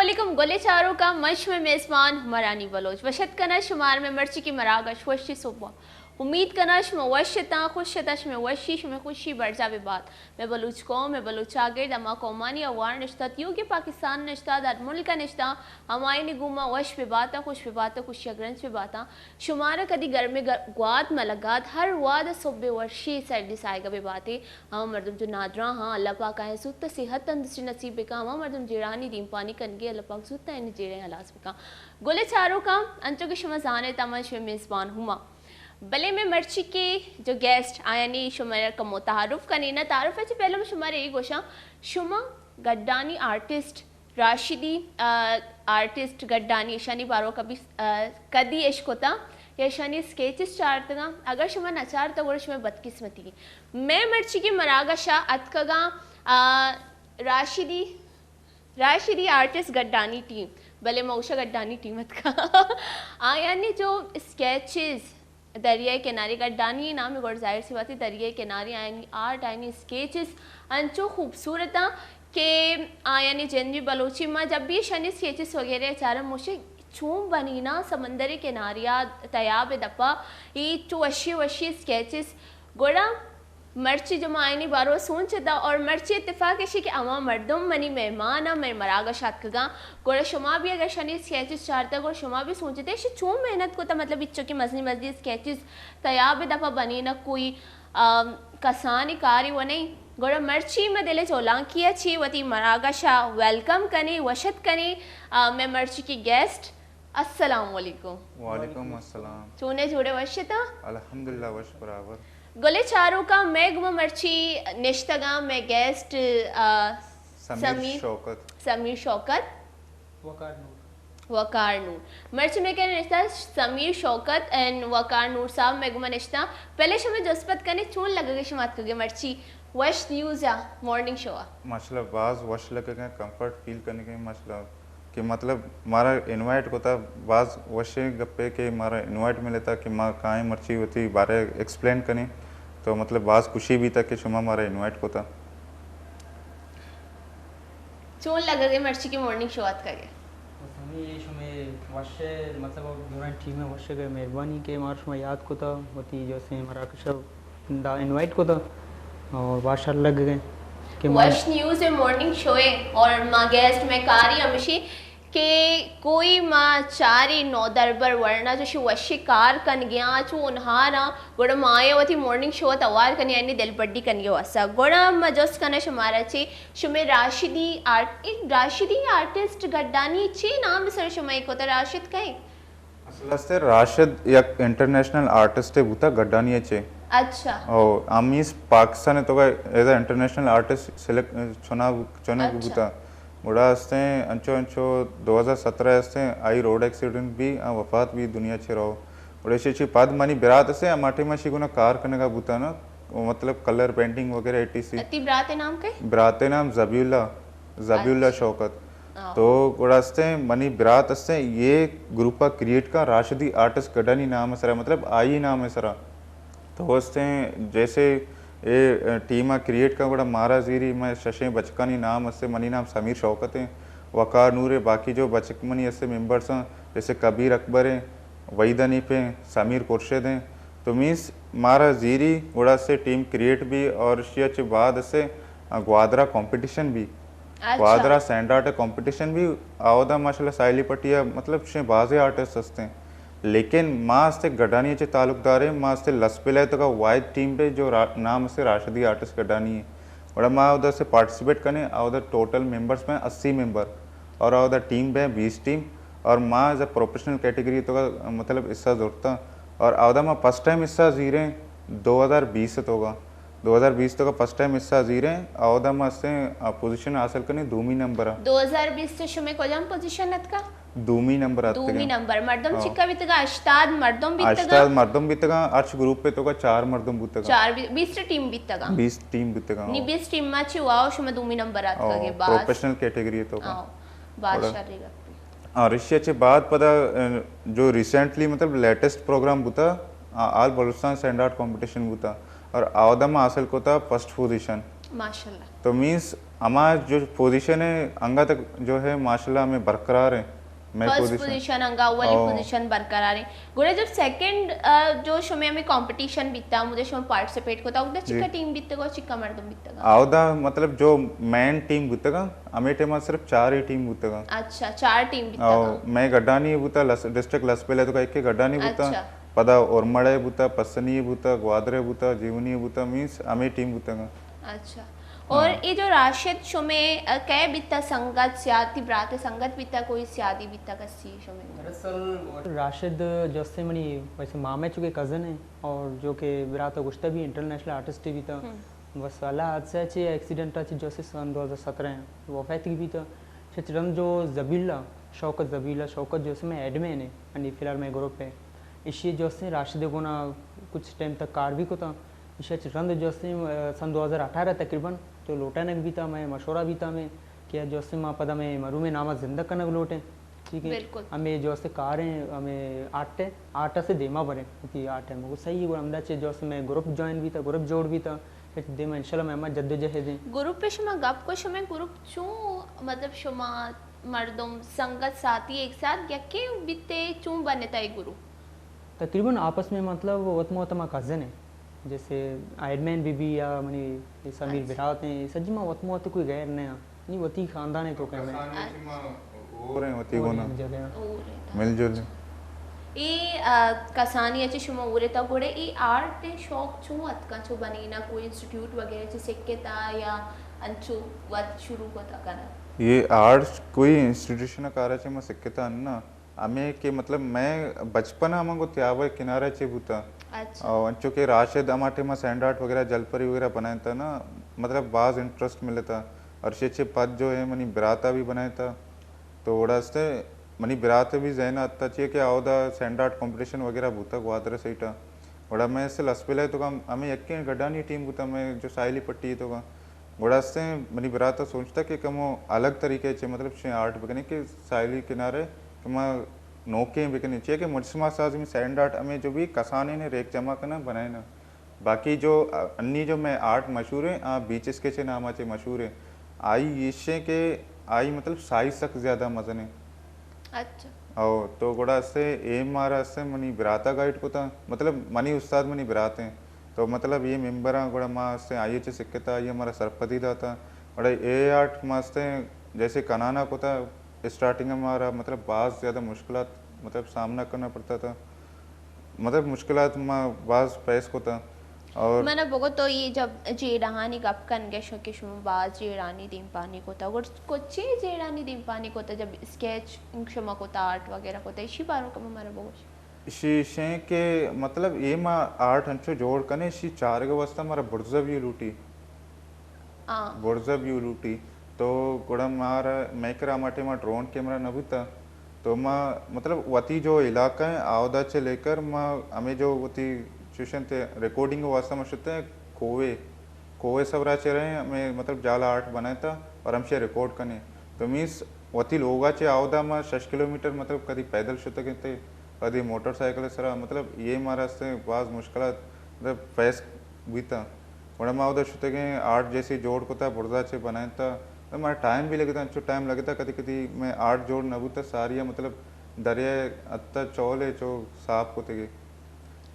علیکم گلیں چاروکاں، من شمئے میزبان ہمرانی بلوچ۔ وش اتک کناں شمارا مئے مرچیگیں مراگش وشیں صبح۔ امید کناں شما وش اتاں، خوش اتاں، شمئے وشی، شمئے خوشی برجا بہ بات۔ مئے بلوچ قوم، مئے بلوچ چاگرد ہما قومانی ہوار نشتہ، تیوگیں پاکستان نشتہ، در ملک نشتہ، ہمایانی گوما وش بہ باتاں، خوش بہ باتاں، خوشی ء گرنچ بہ باتاں۔ شمارا کدی گرمیں گر-، گوات مہ لگات، ہر وہد ء صبح وشی سردی ساہگ ء بہ باتے۔ ہما مردم جو نادراہ ہاں، اللہ پاک آیاں زوت ء صحت تندرستی نصیب بکاں، ہما مردم جیڑھانی دیمپانی کنگے، اللہ پاک زوت ء آیانی جیڑھیں ہلاس بکاں۔ گلیں چاروکاں، انچو کہ شما زانت، من شمئے میزبان ہما۔ بلے مئے مرچیگیں جو گیسٹ آیانی شمئے کمو تعارف کنیں نا، تعارف ء چہ پہلے من شمارا اے گوشاں، شما گڈانی آرٹسٹ راشدی، آ، آرٹسٹ گڈانی، ایشانی بارو کبھی، آ، کدی اشکتاں یا ایشانی اسکیچز چارتگاں؟ اگر شما نہ چارتگ گڑا شمئے بدقسمتی۔ مئے مرچیگیں مراگشا اتکگاں، آ، راشدی، راشدی آرٹسٹ گڈانی ٹیم، بلے ما گوشاں گڈانی ٹیم اتکاں۔ آیانی جو اسکیچز، دریائے کنارے، گڈانی نام گڑ ظاہر سی بات ہے، دریائے کنارے آیانی آرٹ، آیانی اسکیچز انچو خوبصورت آں کہ آیانی جند بھی بلوچی، ما جب بھی ایشانی اسکیچز وغیرہ چارم موشے چون بنینا سمندر کناریا تیاب دپا، ای چو وشی وشی اسکیچز۔ گڑا مرچی جو ما آیانی بارو سوچ اتا اور مرچی اتفاق ایشی کہ ہما مردم منی مہمان آ، مئے مراگش اتکگاں، گڑا شما بھی اگر شنی اسکیچز چارتا، گڑا شما بھی سوچتے ایشی چون محنت کتا، مطلب اچو کہ مزنی مزنی اسکیچز تیاب دپا بنینا کوئی، آ، کسانی کاری و نہیں۔ گڑا مرچی ما دل چولانکی چی وتی مراگشا ویلکم کنی، وشت کنی، آ، مئے مرچی کی گیسٹ۔ السلام علیکم۔ وعلیکم السلام۔ چونے جوڑے وش اتاں؟ الحمدللہ وش برابر۔ گلیں چاروکاں، مئے گوما مرچی نشتگاں مئے گیسٹ، آ، سمیر سمیر۔ شوکت۔ سمیر شوکت۔ وقار نور۔ وقار نور۔ مرچی مئے کرا نشتہ سمیر شوکت اینڈ وقار نور صاحب مئے گوما نشتہ۔ پہلے شمئے جست پت کنے چون لگگے شما اتکگے مرچی؟ وش نیوز آ، مارننگ شو آ۔ ماشاءاللہ باز وش لگگے، کمفرٹ فیل کنگے ماشاءاللہ۔ کہ مطلب مارا انوائٹ کتا، باز وشیں گپے کہ مارا انوائٹ ملتا کہ ما کائیں مرچی وتی بارے ایکسپلین کنیں، تو مطلب باز خوشی بیتا کہ شما مارا انوائٹ کتا۔ چون لگگے مرچی کہ مارننگ شو آتکگے؟ بس ہمیں یہ شمے وشے، مطلب دوران ٹیم وشے گئے، مہربانی کہ مارا شما یاد کتا، وتی جو سے مراکش دا انوائٹ کتا اور باشر لگ گئے کہ ما وش نیوز ہے مارننگ شو ہے اور ما گیسٹ میں کاری ہمشی کہ کوئی ما چاری نودربر ورنا جو شی وشی کار کن گیا چو انہارا گڑا ما آیا وتی مارننگ شو توار کنی یعنی دل بڈی کنگے واسا۔ گڑا ما جست کنا شمارا چی شمے راشدی آرٹ، ایک راشدی آرٹسٹ گڈانی چی نام سر شما ایک ہوتا راشد کہیں؟ اصل است راشد یک انٹرنیشنل آرٹسٹ بوتا گڈانی چے۔ اچھا۔ او امیس پاکستان تو کا as a international artist select چنا چنے اچھا۔ بوتا۔ گڑا ہستیں انچو انچو دو ہزار سترہ ہستیں آئی روڈ ایکسیڈنٹ بھی آ وفات بھی دنیا چے رہو۔ گڑا ایشی چی پد منی برات ہستیں ہما ٹائم اشی گنا کار کنگا بوتا نا، مطلب کلر پینٹنگ وغیرہ ایٹی سی۔ تی برات نام کئے؟ برات نام ذبیح اللہ، ذبیح اللہ اچھا۔ شوکت۔ ہاں۔ تو گڑا ہستیں منی برات ہستیں یہ گروپ کریٹ کا راشدی آرٹسٹ گڈانی نام سرا، مطلب آئی نام سرا۔ تو ہستیں جیسے اے ٹیم کریٹ کا گڑا مارا زیری میں ششیں بچکانی نام ہستیں، منی نام سمیر شوکت ہیں، وقار نور ہے، باقی جو بچک منی ہستیں ممبرز ہیں جیسے کبیر اکبر ہیں، وحید حنیف ہیں، سمیر خورشید ہیں۔ تو مینس مارا زیری گڑا سے ٹیم کریٹ بھی اور اشیا چے بعد سے گوادرا کمپٹیشن بھی، اچھا۔ گوادرا سینڈ آرٹ کمپٹیشن بھی، اودا ماشاءاللہ ساحلی پٹیا مطلب شیں بازیں آرٹسٹ ہستیں، لیکن ما استے گڈانی چے تعلق دار ہیں، ما استے لسبیلہ تو کا واحد ٹیم پہ جو را-، نام سے راشدی آرٹسٹ گڈانی ہے۔ گڑا ما اودا سے پارٹیسپیٹ کنے، اودا ٹوٹل ممبرز پہ اسی ممبر اور اودا ٹیم پہ بیس ٹیم اور ما ایز اے پروفیشنل کیٹیگری تو کا مطلب حصہ زورتا اور اودا ما فرسٹ ٹائم حصہ زیریں دو ہزار بیس تو کا، دو ہزار بیس تو کا فرسٹ ٹائم حصہ زیریں، اودا ما سے پوزیشن حاصل کنے دومی نمبر۔ دو ہزار بیس تو شمے کجام پوزیشن اتکا؟ دومی نمبر آتکگیں۔ دومی نمبر۔ مردم ہاں۔ چکا بیتگا؟ ہشتاد مردم بیتگا؟ ہشتاد مردم بیتگا، ہرچ گروپ پہ تو کا چار مردم بوتگا۔ چار بی-، بیست ٹیم بیتگا؟ بیست ٹیم بیتگا، نی ہاں۔ بیست ٹیم ما چی واو شما دومی نمبر آتکگے، ہاں، باز۔ پروفیشنل کیٹیگری تو کا۔ ہاں، باز بڑا۔ شری گپے۔ ہاں، رشیا چے بعد پدا، ا، جو ریسنٹلی مطلب لیٹسٹ پروگرام بوتا، آ، آل بلوچستان سینڈ آرٹ کمپٹیشن بوتا اور آودا ما حاصل کوتا فرسٹ پوزیشن۔ ماشاءاللہ۔ تو مینس ہما جو پوزیشن ہے انگا تک جو ہے ماشاءاللہ ہمیں برقرار ہے۔ میں فرسٹ پوزیشن پوزیشن انگا اولی او۔ پوزیشن برقرار ہے۔ گڑا جب سیکنڈ جو شمے ہمیں کمپٹیشن بیتا، مجھے شما پارٹیسپیٹ کوتا، اودا جی۔ چکا ٹیم بیتگا، چکا مردم بیتگا؟ اودا مطلب جو مین ٹیم بوتگا، ہمیں ٹائم صرف چار ہی ٹیم بوتگا۔ اچھا، چار ٹیم بیتگا۔ او، میں گڈانی بوتا، لس-، ڈسٹرکٹ لسبیلے تو کا ایک گڈانی بوتا۔ اچھا۔ پدا اورمڑے بوتا، پسنی بوتا، گوادرے بوتا، جیونی بوتا، مینس ہمیں ٹیم بوتگا۔ اچھا۔ اور ہاں۔ یہ جو راشد شمے، ا، کئے بیتا سنگت، سیادی برات سنگت بیتا، کوئی سیادی بیتا کسی شمے؟ دراصل راشد جو سے منی ویسے مامے چکے کزن ہیں اور جو کہ برات گشتہ بھی انٹرنیشنل آرٹسٹ بیتا۔ ہم۔ بس اللہ حادثہ چے ایکسیڈنٹ چے جو سے سن دو ہزار سترہ ہیں وفات کی بیتا۔ چچ رند جو زبیلا، شوکت زبیلا، شوکت جو سے میں ایڈمن ہے، انی فی الحال میں گروپ ہے۔ ایشی جو سے راشد گونا کچھ ٹائم تک کار بھی کتا۔ ایشی چ رند جو سے، ا، سن دو ہزار اٹھارہ تقریباً تو لوٹائنگ بیتا، میں مشورہ بیتا میں کہ جو سے ما پدا میں مروم نامہ زندہ کنگ لوٹیں۔ ٹھیک ہے؟ بالکل۔ ہمیں جو سے کار ہیں، ہمیں آرٹ ہے، آرٹ سے دیما بریں، ہوتی آرٹ ہے۔ مگو صحیح ہے، ہمدا چے جو سے میں گروپ جوائن بیتا، گروپ جوڑ بیتا، پھر دیما انشاءاللہ میں ہمارا جدوجہد ہیں۔ گروپ پہ شما گپ کو، شما گروپ چوں، مطلب شما مردم سنگت ساتھی ایک ساتھ یکے بیتے چوں بنتا ہے گروپ؟ تقریباً آپس میں مطلب وت موت ما کزن ہیں، جیسے ایڈمین بی بی یا منی سمیر اچھا۔ برات ہیں، سجی ما وت موت کوئی غیر نہیں ہیں، نی وتی خاندان ہے تو کہہ میں۔ کسانی چی ما اور ہیں وتی اور گونا۔ ہیں جگہ۔ اور ہیں۔ مل جل۔ اے، آ، کسانی اچھے شما اور تا گوڑے اے آرٹ شوق چوں اتکا چو بنینا کوئی انسٹیٹیوٹ وغیرہ چی سکتا یا انچو وت شروع کو تا کنا؟ یہ آرٹ کوئی انسٹیٹیوشن کارا چے ما سکتا نا۔ ہمیں کہ مطلب میں بچپن ء ہمنگو تیاب ء کنارہ چے بوتاں۔ اچھا۔ او انچو کہ راشد ہما ٹائم ء سینڈ آرٹ وغیرہ جلپری وغیرہ بنائینتا نا، مطلب باز انٹرسٹ ملتا۔ اور شے چے پد جو ہے منی براتا بھی بنائینتا۔ تو اوڑا استے منی برات بھی ذہن آتا چے کہ اودا سینڈ آرٹ کمپٹیشن وغیرہ بوتا گوادر سائیٹا۔ اوڑا میں اسے لسپیلے تو کا ہمیں یکیں گڈانی ٹیم بوتا میں جو ساحلی پٹی تو کا۔ گڑا استیں منی برات ء سوچتا کہ کمو الگ طریقے چے مطلب شے آرٹ بکنے کہ ساحلی کنارے کہ ما نوکیں بکنے چے کہ مجسمہ سازی میں سینڈ آرٹ ہمیں جو بھی کسانے نے ریک جمع کرنا بنائے نا۔ باقی جو انی جو میں آرٹ مشہور ہیں آ بیچ اسکیچ نام چے مشہور ہیں۔ آئی ایشیں کہ آئی مطلب سائز سک زیادہ مزن ہیں۔ اچھا۔ او تو گڑا اسے اے مارا اسے منی براتا گائیڈ کتا، مطلب منی استاد منی برات ہیں۔ تو مطلب یہ ممبراں گڑا ما اسے آئی چے سکتا، آئی مارا سرپدی داتا۔ گڑا اے آرٹ ما اسے جیسے کنانا کتا، اسٹارٹنگ مارا مطلب باز زیادہ مشکلات مطلب سامنا کرنا پڑتا تھا۔ مطلب مشکلات ما باز فیس کتا۔ اور من بگو تو یہ جب جیڑہانی گپ کن گے شو کہ شما باز جیڑہانی دیم پانی کتا، گڑ کچے جیڑہانی دیم پانی کتا جب اسکیچ شما کتا، آرٹ وغیرہ کتا، اشی بارو کم مارا بگوش۔ اشی شیں کہ مطلب یہ ما آرٹ ہنچو جوڑ کنے، اشی چارگ واسطہ مارا برزہ ویو لوٹی۔ آ۔ برزہ ویو لوٹی۔ تو گڑا مارا میکر آ مٹے ما ڈرون کیمرہ نہ بوتا۔ تو ما مطلب وتی جو علاقہ ہیں آودا چے لے کر ما ہمیں جو وتی چوشن تے ریکارڈنگ واسطہ ما شتے ہیں کوے، کوے سورا چے رہے ہیں، ہمیں مطلب جال آرٹ بنائے تھا اور ہم شے ریکارڈ کنے۔ تو مینس وتی لوگا چے آودا ما شش کلومیٹر مطلب کدی پیدل شتے گئے تھے، کدی موٹر سائیکل سرا، مطلب یہ مارا سے باز مشکلات مطلب فیس بیتا۔ گڑا ما اودا شتگیں آرٹ جیسے جوڑ کتا، برزا چے بنائینتا۔ مارا ٹائم بھی لگتا، انچو ٹائم لگتا، کدی کدی میں آرٹ جوڑ نہ بوتا، ساری مطلب دریا اتا چولے چو صاف کتگے۔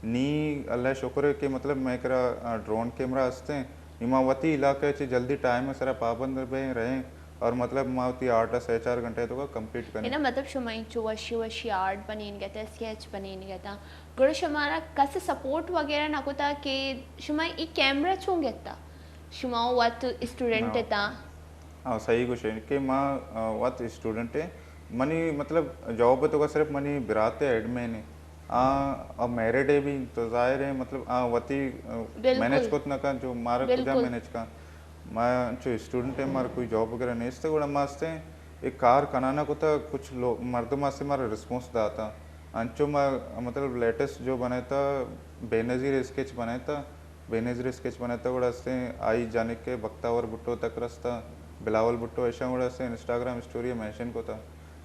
نی اللہ شکر ہے کہ مطلب میں کرا، آ، ڈرون کیمرہ ہستے ہیں۔ نی ما وتی علاقہ چے جلدی ٹائم سرا پابند بیں رہیں اور مطلب ما وتی آرٹ سے چار گھنٹے تو کا کمپلیٹ کریں۔ ہے نا، مطلب شما انچو وشی وشی آرٹ بنین گتا، اسکیچ بنین گتا۔ گڑا شمارا کس سپورٹ وغیرہ نہ کتا کہ شما ای کیمرہ چون گتا؟ شما وت اسٹوڈنٹ ہاں۔ تا؟ ہاں، صحیح گوشے کہ ما، آ، وت اسٹوڈنٹ ہیں۔ منی مطلب جاب تو کا صرف منی برات ایڈمن ہے۔ آ، اب میرڈ ہے بھی تو ظاہر ہے مطلب آ وتی، آ، بالکل۔ مینج کت نہ کن جو مارا کجا بالکل۔ مینج کن۔ ما انچو اسٹوڈنٹ ہیں، مارا کوئی جاب وغیرہ نہیں استے، گڑا ما استے ایک کار کنانا کتا، کچھ لو-، مردم آسے مارا ریسپانس داتا۔ انچو ما، مطلب، لیٹسٹ جو بنائیتا، بے نظیر اسکیچ بنائیتا، بے نظیر اسکیچ بنائیتا، گڑا اسے آئی جانک کے بختاور بھٹو تک رستا، بلاول بھٹو ایشاں گڑا اسے انسٹاگرام اسٹوری مینشن کتا۔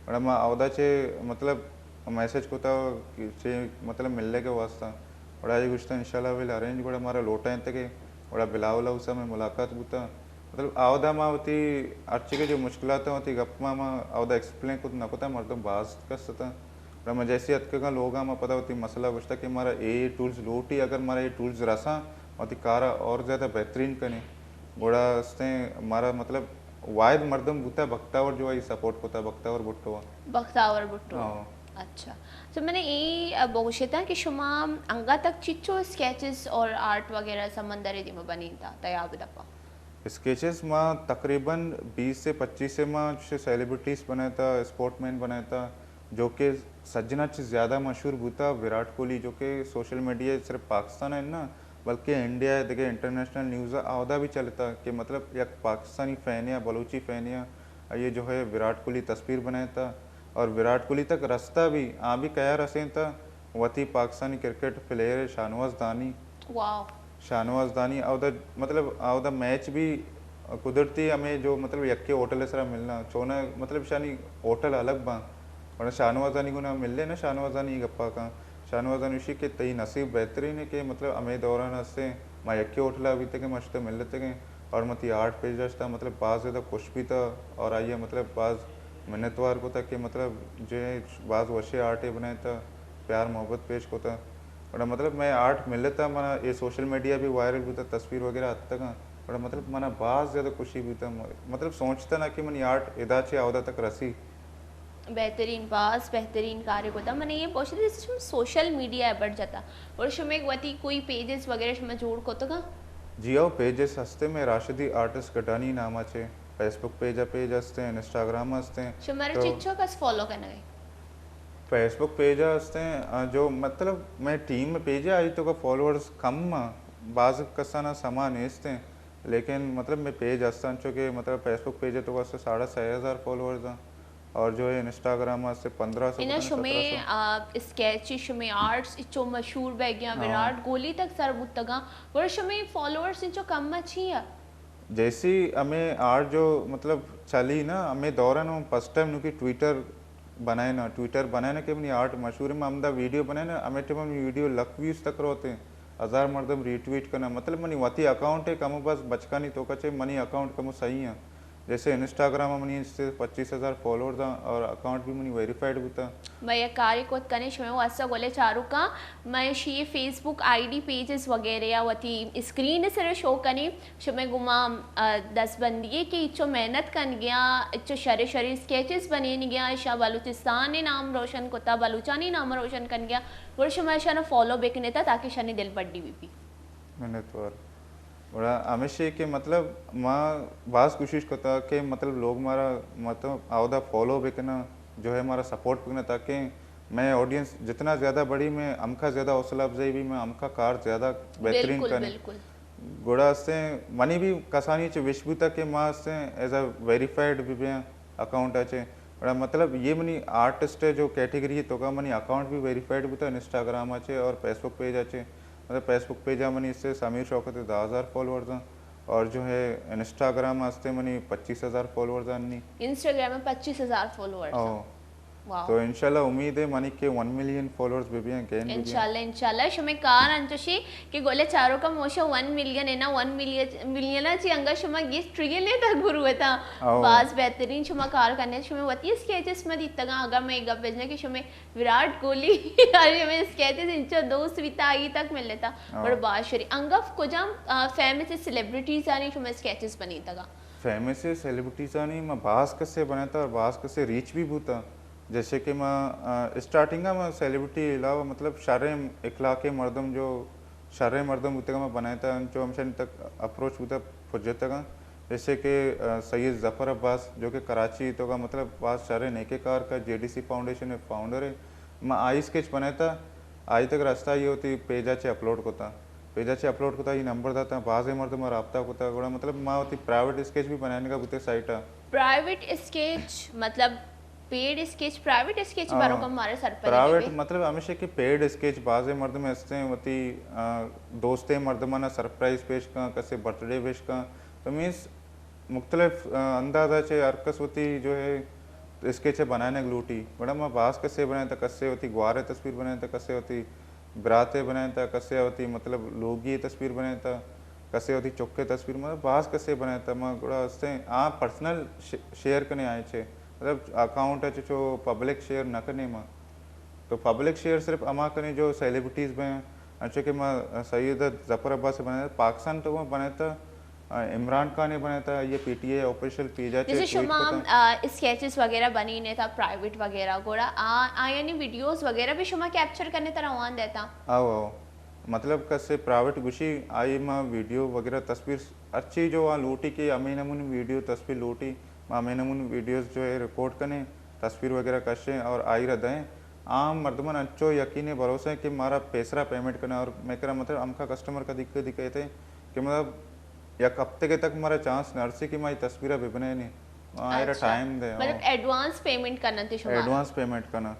گڑا ما اودا چے، مطلب، میسج کتا کہ چے، مطلب، ملنے کے واسطہ۔ گڑا آئی گوشتا، انشاءاللہ ویل ارینج، گڑا مارا لوٹا انت کہ گڑا بلاول ہاؤس میں ملاقات بوتا۔ مطلب آودا ما وتی ہرچی کہ جو مشکلات ہیں وتی گپ ما ما آودا ایکسپلین کت نہ کتا، مردم باز کس اتاں۔ گڑا ما جیسی اتکگاں لوگاں، ما پدا وتی مسئلہ گوشتا کہ مارا اے ٹولز لوٹی، اگر مارا اے ٹولز رساں، وتی کارا اور زیادہ بہترین کنیں۔ گڑا استیں مارا مطلب واحد مردم بوتا بختاور جو آئی سپورٹ کتا، بختاور بھٹو۔ بختاور بھٹو۔ ہاں۔ اچھا۔ تو من اے بگوشتا کہ شما انگا تک چچو اسکیچز اور آرٹ وغیرہ سمندر دیما بنینتا تیاب دپا؟ اسکیچز ما تقریباً بیس سے پچیس سے ما چھ سیلیبریٹیز بنائے تا، اسپورٹ مین بنائے تا، جو کہ سجنا چھ زیادہ مشہور بوتا۔ وراٹ کوہلی جو کہ سوشل میڈیا صرف پاکستان ہے نا، بلکہ انڈیا ہے، دیکھے انٹرنیشنل نیوز ہے، آودا بھی چلتا کہ مطلب یک پاکستانی فین یا بلوچی فین یا یہ جو ہے وراٹ کوہلی تصویر بنائے تا اور وراٹ کوہلی تک رستہ بھی، آ بھی کیا رسیں تا وتی پاکستانی کرکٹ پلیئر شاہنواز دانی۔ واو۔ شاہنواز دانی اودا مطلب اودا میچ بھی قدرتی ہمیں جو مطلب یکے ہوٹل سرا ملنا چونا، مطلب شانی ہوٹل الگ باں، ورنہ شاہنواز دانی گنا ملے نا، شاہنواز دانی گپا کاں۔ شاہنواز دانی اشی کہ تئی نصیب بہترین ہے کہ مطلب ہمیں دوران ہستے ما یکے ہوٹل بیتے کہ مشتے ملتے گئے اور متی آرٹ پیش داشتا، مطلب باز زیادہ خوش بھی تھا اور آئیے مطلب باز منتوار کو تھا کہ مطلب جو ہے باز وشے آرٹ بنائے تھا، پیار محبت پیش کو تھا۔ گڑا مطلب میں آرٹ ملتا، منا اے سوشل میڈیا بھی وائرل بوتا، تصویر وغیرہ اتکاں۔ گڑا مطلب منا باز زیادہ خوشی بوتا، مطلب سوچتا نا کہ منی آرٹ ادا چے اودا تک رسی۔ بہترین، باز بہترین کارے کتا۔ من یہ پوچھتا جیسے شما سوشل میڈیا پر جتا اور شما ایک وتی کوئی پیجز وغیرہ شما جوڑ کتگا؟ جی او، پیجز ہستے میں راشدی آرٹسٹ گڈانی نام چے، فیس بک پیج پیج ہستے، انسٹاگرام ہستے۔ شما رو تو چچو کس فالو کرنا گئے؟ فیس بک پیج ء ہستیں، آ، جو مطلب میں ٹیم میں پیج ء آئی تو کا فالوورز کم آں، باز کسانا سما نیستیں، لیکن مطلب میں پیج ہستاں، چونکہ مطلب فیس بک پیج ء تو کا ساڑھے سہ ہزار فالوورز آں اور جو ہے انسٹاگرام ء سے پندرہ سو، انہاں پتہ نہیں، شمے، سترہ سو۔ آ، اسکیچ، شمے آرٹس اچو مشہور بہ گیا، ہاں۔ وراٹ کوہلی تک سر بوتگاں، گڑا شمے فالوورز انچو کم ء چی ء؟ جیسی ہمیں آرٹ جو مطلب چلی نا، ہمیں دوران ہم فرسٹ ٹائم نو کہ ٹویٹر بنائے نا، ٹویٹر بنائے نا کہ منی آرٹ مشہور ہے، میں ہمدا ویڈیو بنائے نا، ہمیں ٹائم منی ویڈیو لکھ ویوز تک روتے ہیں، ہزار مردم ری ٹویٹ کنا، مطلب منی وتی اکاؤنٹ ہے، کم و بس بچکانی تو کچے منی اکاؤنٹ کم و صحیح ہیں۔ جیسے انسٹاگرام منی سے پچیس ہزار فالوورز ہیں اور اکاؤنٹ بھی منی ویریفائڈ بوتا۔ مئے یک کارے کت کنیں شمئے واسطہ گلیں چاروکاں، مئے شی فیس بک آئی ڈی پیجز وغیرہ یا وتی اسکرین سر شو کنیں۔ شمئے گما، آ، دستبندی ہے کہ اچو محنت کنگیاں، اچو شرے شرے اسکیچز بنینگیاں، اشاں بلوچستان نام روشن کتا، بلوچانی نام روشن کنگیاں، گڑا شما اشاں فالو بکنیتا تاکہ شانی دل بڈی بی بی۔ منتوار۔ گڑا ہمیشی کہ مطلب ما باز کوشش کتا کہ مطلب لوگ مارا مطلب آودا فالو بکنا، جو ہے مارا سپورٹ بکنا، تاکہ میں آڈینس جتنا زیادہ بڑی، میں ہمکا زیادہ حوصلہ افزائی بھی، میں ہمکا کار زیادہ بہترین بالکل، کنی۔ بالکل۔ گڑا استیں منی بھی کسانی چہ وش بوتا کہ ما استیں ایز اے ویریفائڈ بھی بیاں اکاؤنٹ اچے۔ گڑا مطلب یہ منی آرٹسٹ ہے جو کیٹیگری ہے تو کا منی اکاؤنٹ بھی ویریفائڈ بوتا انسٹاگرام اچے اور فیس بک پیج اچے۔ مطلب فیس بک پیج ء منی اس سے سمیر شوکت دہ ہزار فالوورز ہیں اور جو ہے انسٹاگرام ہستے منی پچیس ہزار فالوورز ہیں نی۔ انسٹاگرام میں پچیس ہزار فالوورز ہیں۔ او۔ واو۔ تو انشاءاللہ امید ہے منی کہ ون ملین فالوورز بھی، بھی ہیں، گین بھی، بھی ہیں۔ انشاءاللہ، انشاءاللہ۔ شمے کار انچوشی کہ گولے چارو کا موشا ون ملین ہے نا، ون ملین، ملین چی انگا شما گیس ٹریلین تک گرو ہے تا۔ او۔ باز بہترین شما کار کرنے، شما وتی اسکیچز میں دیتگا، اگر میں گپ بجنے کہ شمے وراٹ کوہلی، ارے میں اسکیچز انچو دوست بیتا آئی تک مل لیتا۔ ہاں۔ بڑا باشری۔ انگف کجام، آ، فیمس سیلیبریٹیز آنی شما اسکیچز بنیتگا؟ فیمس سیلیبریٹیز آنی ما باز کسے بنیتا اور باز کسے ریچ بھی بوتا۔ جیسے کہ ما، آ، اسٹارٹنگ ما سیلیبریٹی علاوہ مطلب شریں اخلاقی مردم جو شریں مردم بوتگاں، ما بنائینتا انچو ہمشانی تک اپروچ بوتا پجتگاں۔ جیسے کہ، آ، سید ظفر عباس جو کہ کراچی تو کا مطلب باز شریں نیکے کار کا، J D C foundation founder ہے۔ ما آئی اسکیچ بنائینتا، آئی تک رستہ یہ ہوتی پیجا چے اپلوڈ کتا۔ پیجا چے اپلوڈ کتا، یہ نمبر داتا، بازیں مردم رابطہ کتا، گڑا مطلب ما ہوتی پرائیویٹ اسکیچ بھی بنائنے کا بوتے سائٹ آ۔ پرائیویٹ اسکیچ مطلب پیڈ اسکیچ، پرائیویٹ اسکیچ ہاں۔ بارو کم مارے سرپدی پرائیویٹ بی۔ مطلب ہمیشہ کہ پیڈ اسکیچ، بازیں مردم ہستے ہیں، وتی، آ، دوستیں مردمانا سرپرائز پیش کن، کسے برتھ ڈے وش کن، تو مینس مختلف، آ، اندازہ چے ہر کس وتی جو ہے اسکیچ بنانے لوٹی۔ گڑا ما باز کسے بنائینتا، کسے وتی گوارے تصویر بنائینتا، کسے وتی براتے بنائینتا، کسے وتی مطلب لوگی تصویر بنائینتا، کسے وتی چکے تصویر، مطلب باز کسے بنائے تا، ما گڑا استیں آ پرسنل شیئر کنے آئے چے، مطلب اکاؤنٹ اچ چو پبلک شیئر نہ کنے ما۔ تو پبلک شیئر صرف اما کنے جو سیلیبریٹیز بیں، انچو کہ ما سید ظفر عباس بنائے، پاکستان تو بنائے تا، عمران خان بنائے تا، یہ پی ٹی آئی آفیشل پیجا چے جیسے ٹویٹ شما کتا۔ آ، اسکیچز وغیرہ بنی نے تا پرائیویٹ وغیرہ، گوڑا آ، آ یعنی ویڈیوز وغیرہ بھی شما کیپچر کرنے تا روان دیتا؟ آو آو، مطلب کسے پرائیویٹ گوشی آئی ما ویڈیو وغیرہ تصویر ہرچی جو آ لوٹی کہ ہمیں نمون ویڈیو تصویر لوٹی، ما ہمیں نمون ویڈیوز جو ہے ریکارڈ کنیں، تصویر وغیرہ کشیں اور آئی را دیں۔ عام مردمان انچو یقین بھروسہ ہیں کہ مارا پیسرا پیمنٹ کرنا، اور میں کرا مطلب ہم کا کسٹمر کا دکھ دکھے تھے کہ مطلب یک ہفتے کے تک مارا چانس نہ رسی کہ ما یہ تصویرہ ببنے نہیں، آ، ایرا اچھا۔ ٹائم دے، مطلب ہاں۔ ایڈوانس پیمنٹ کرنا تے شما؟ ایڈوانس پیمنٹ کرنا۔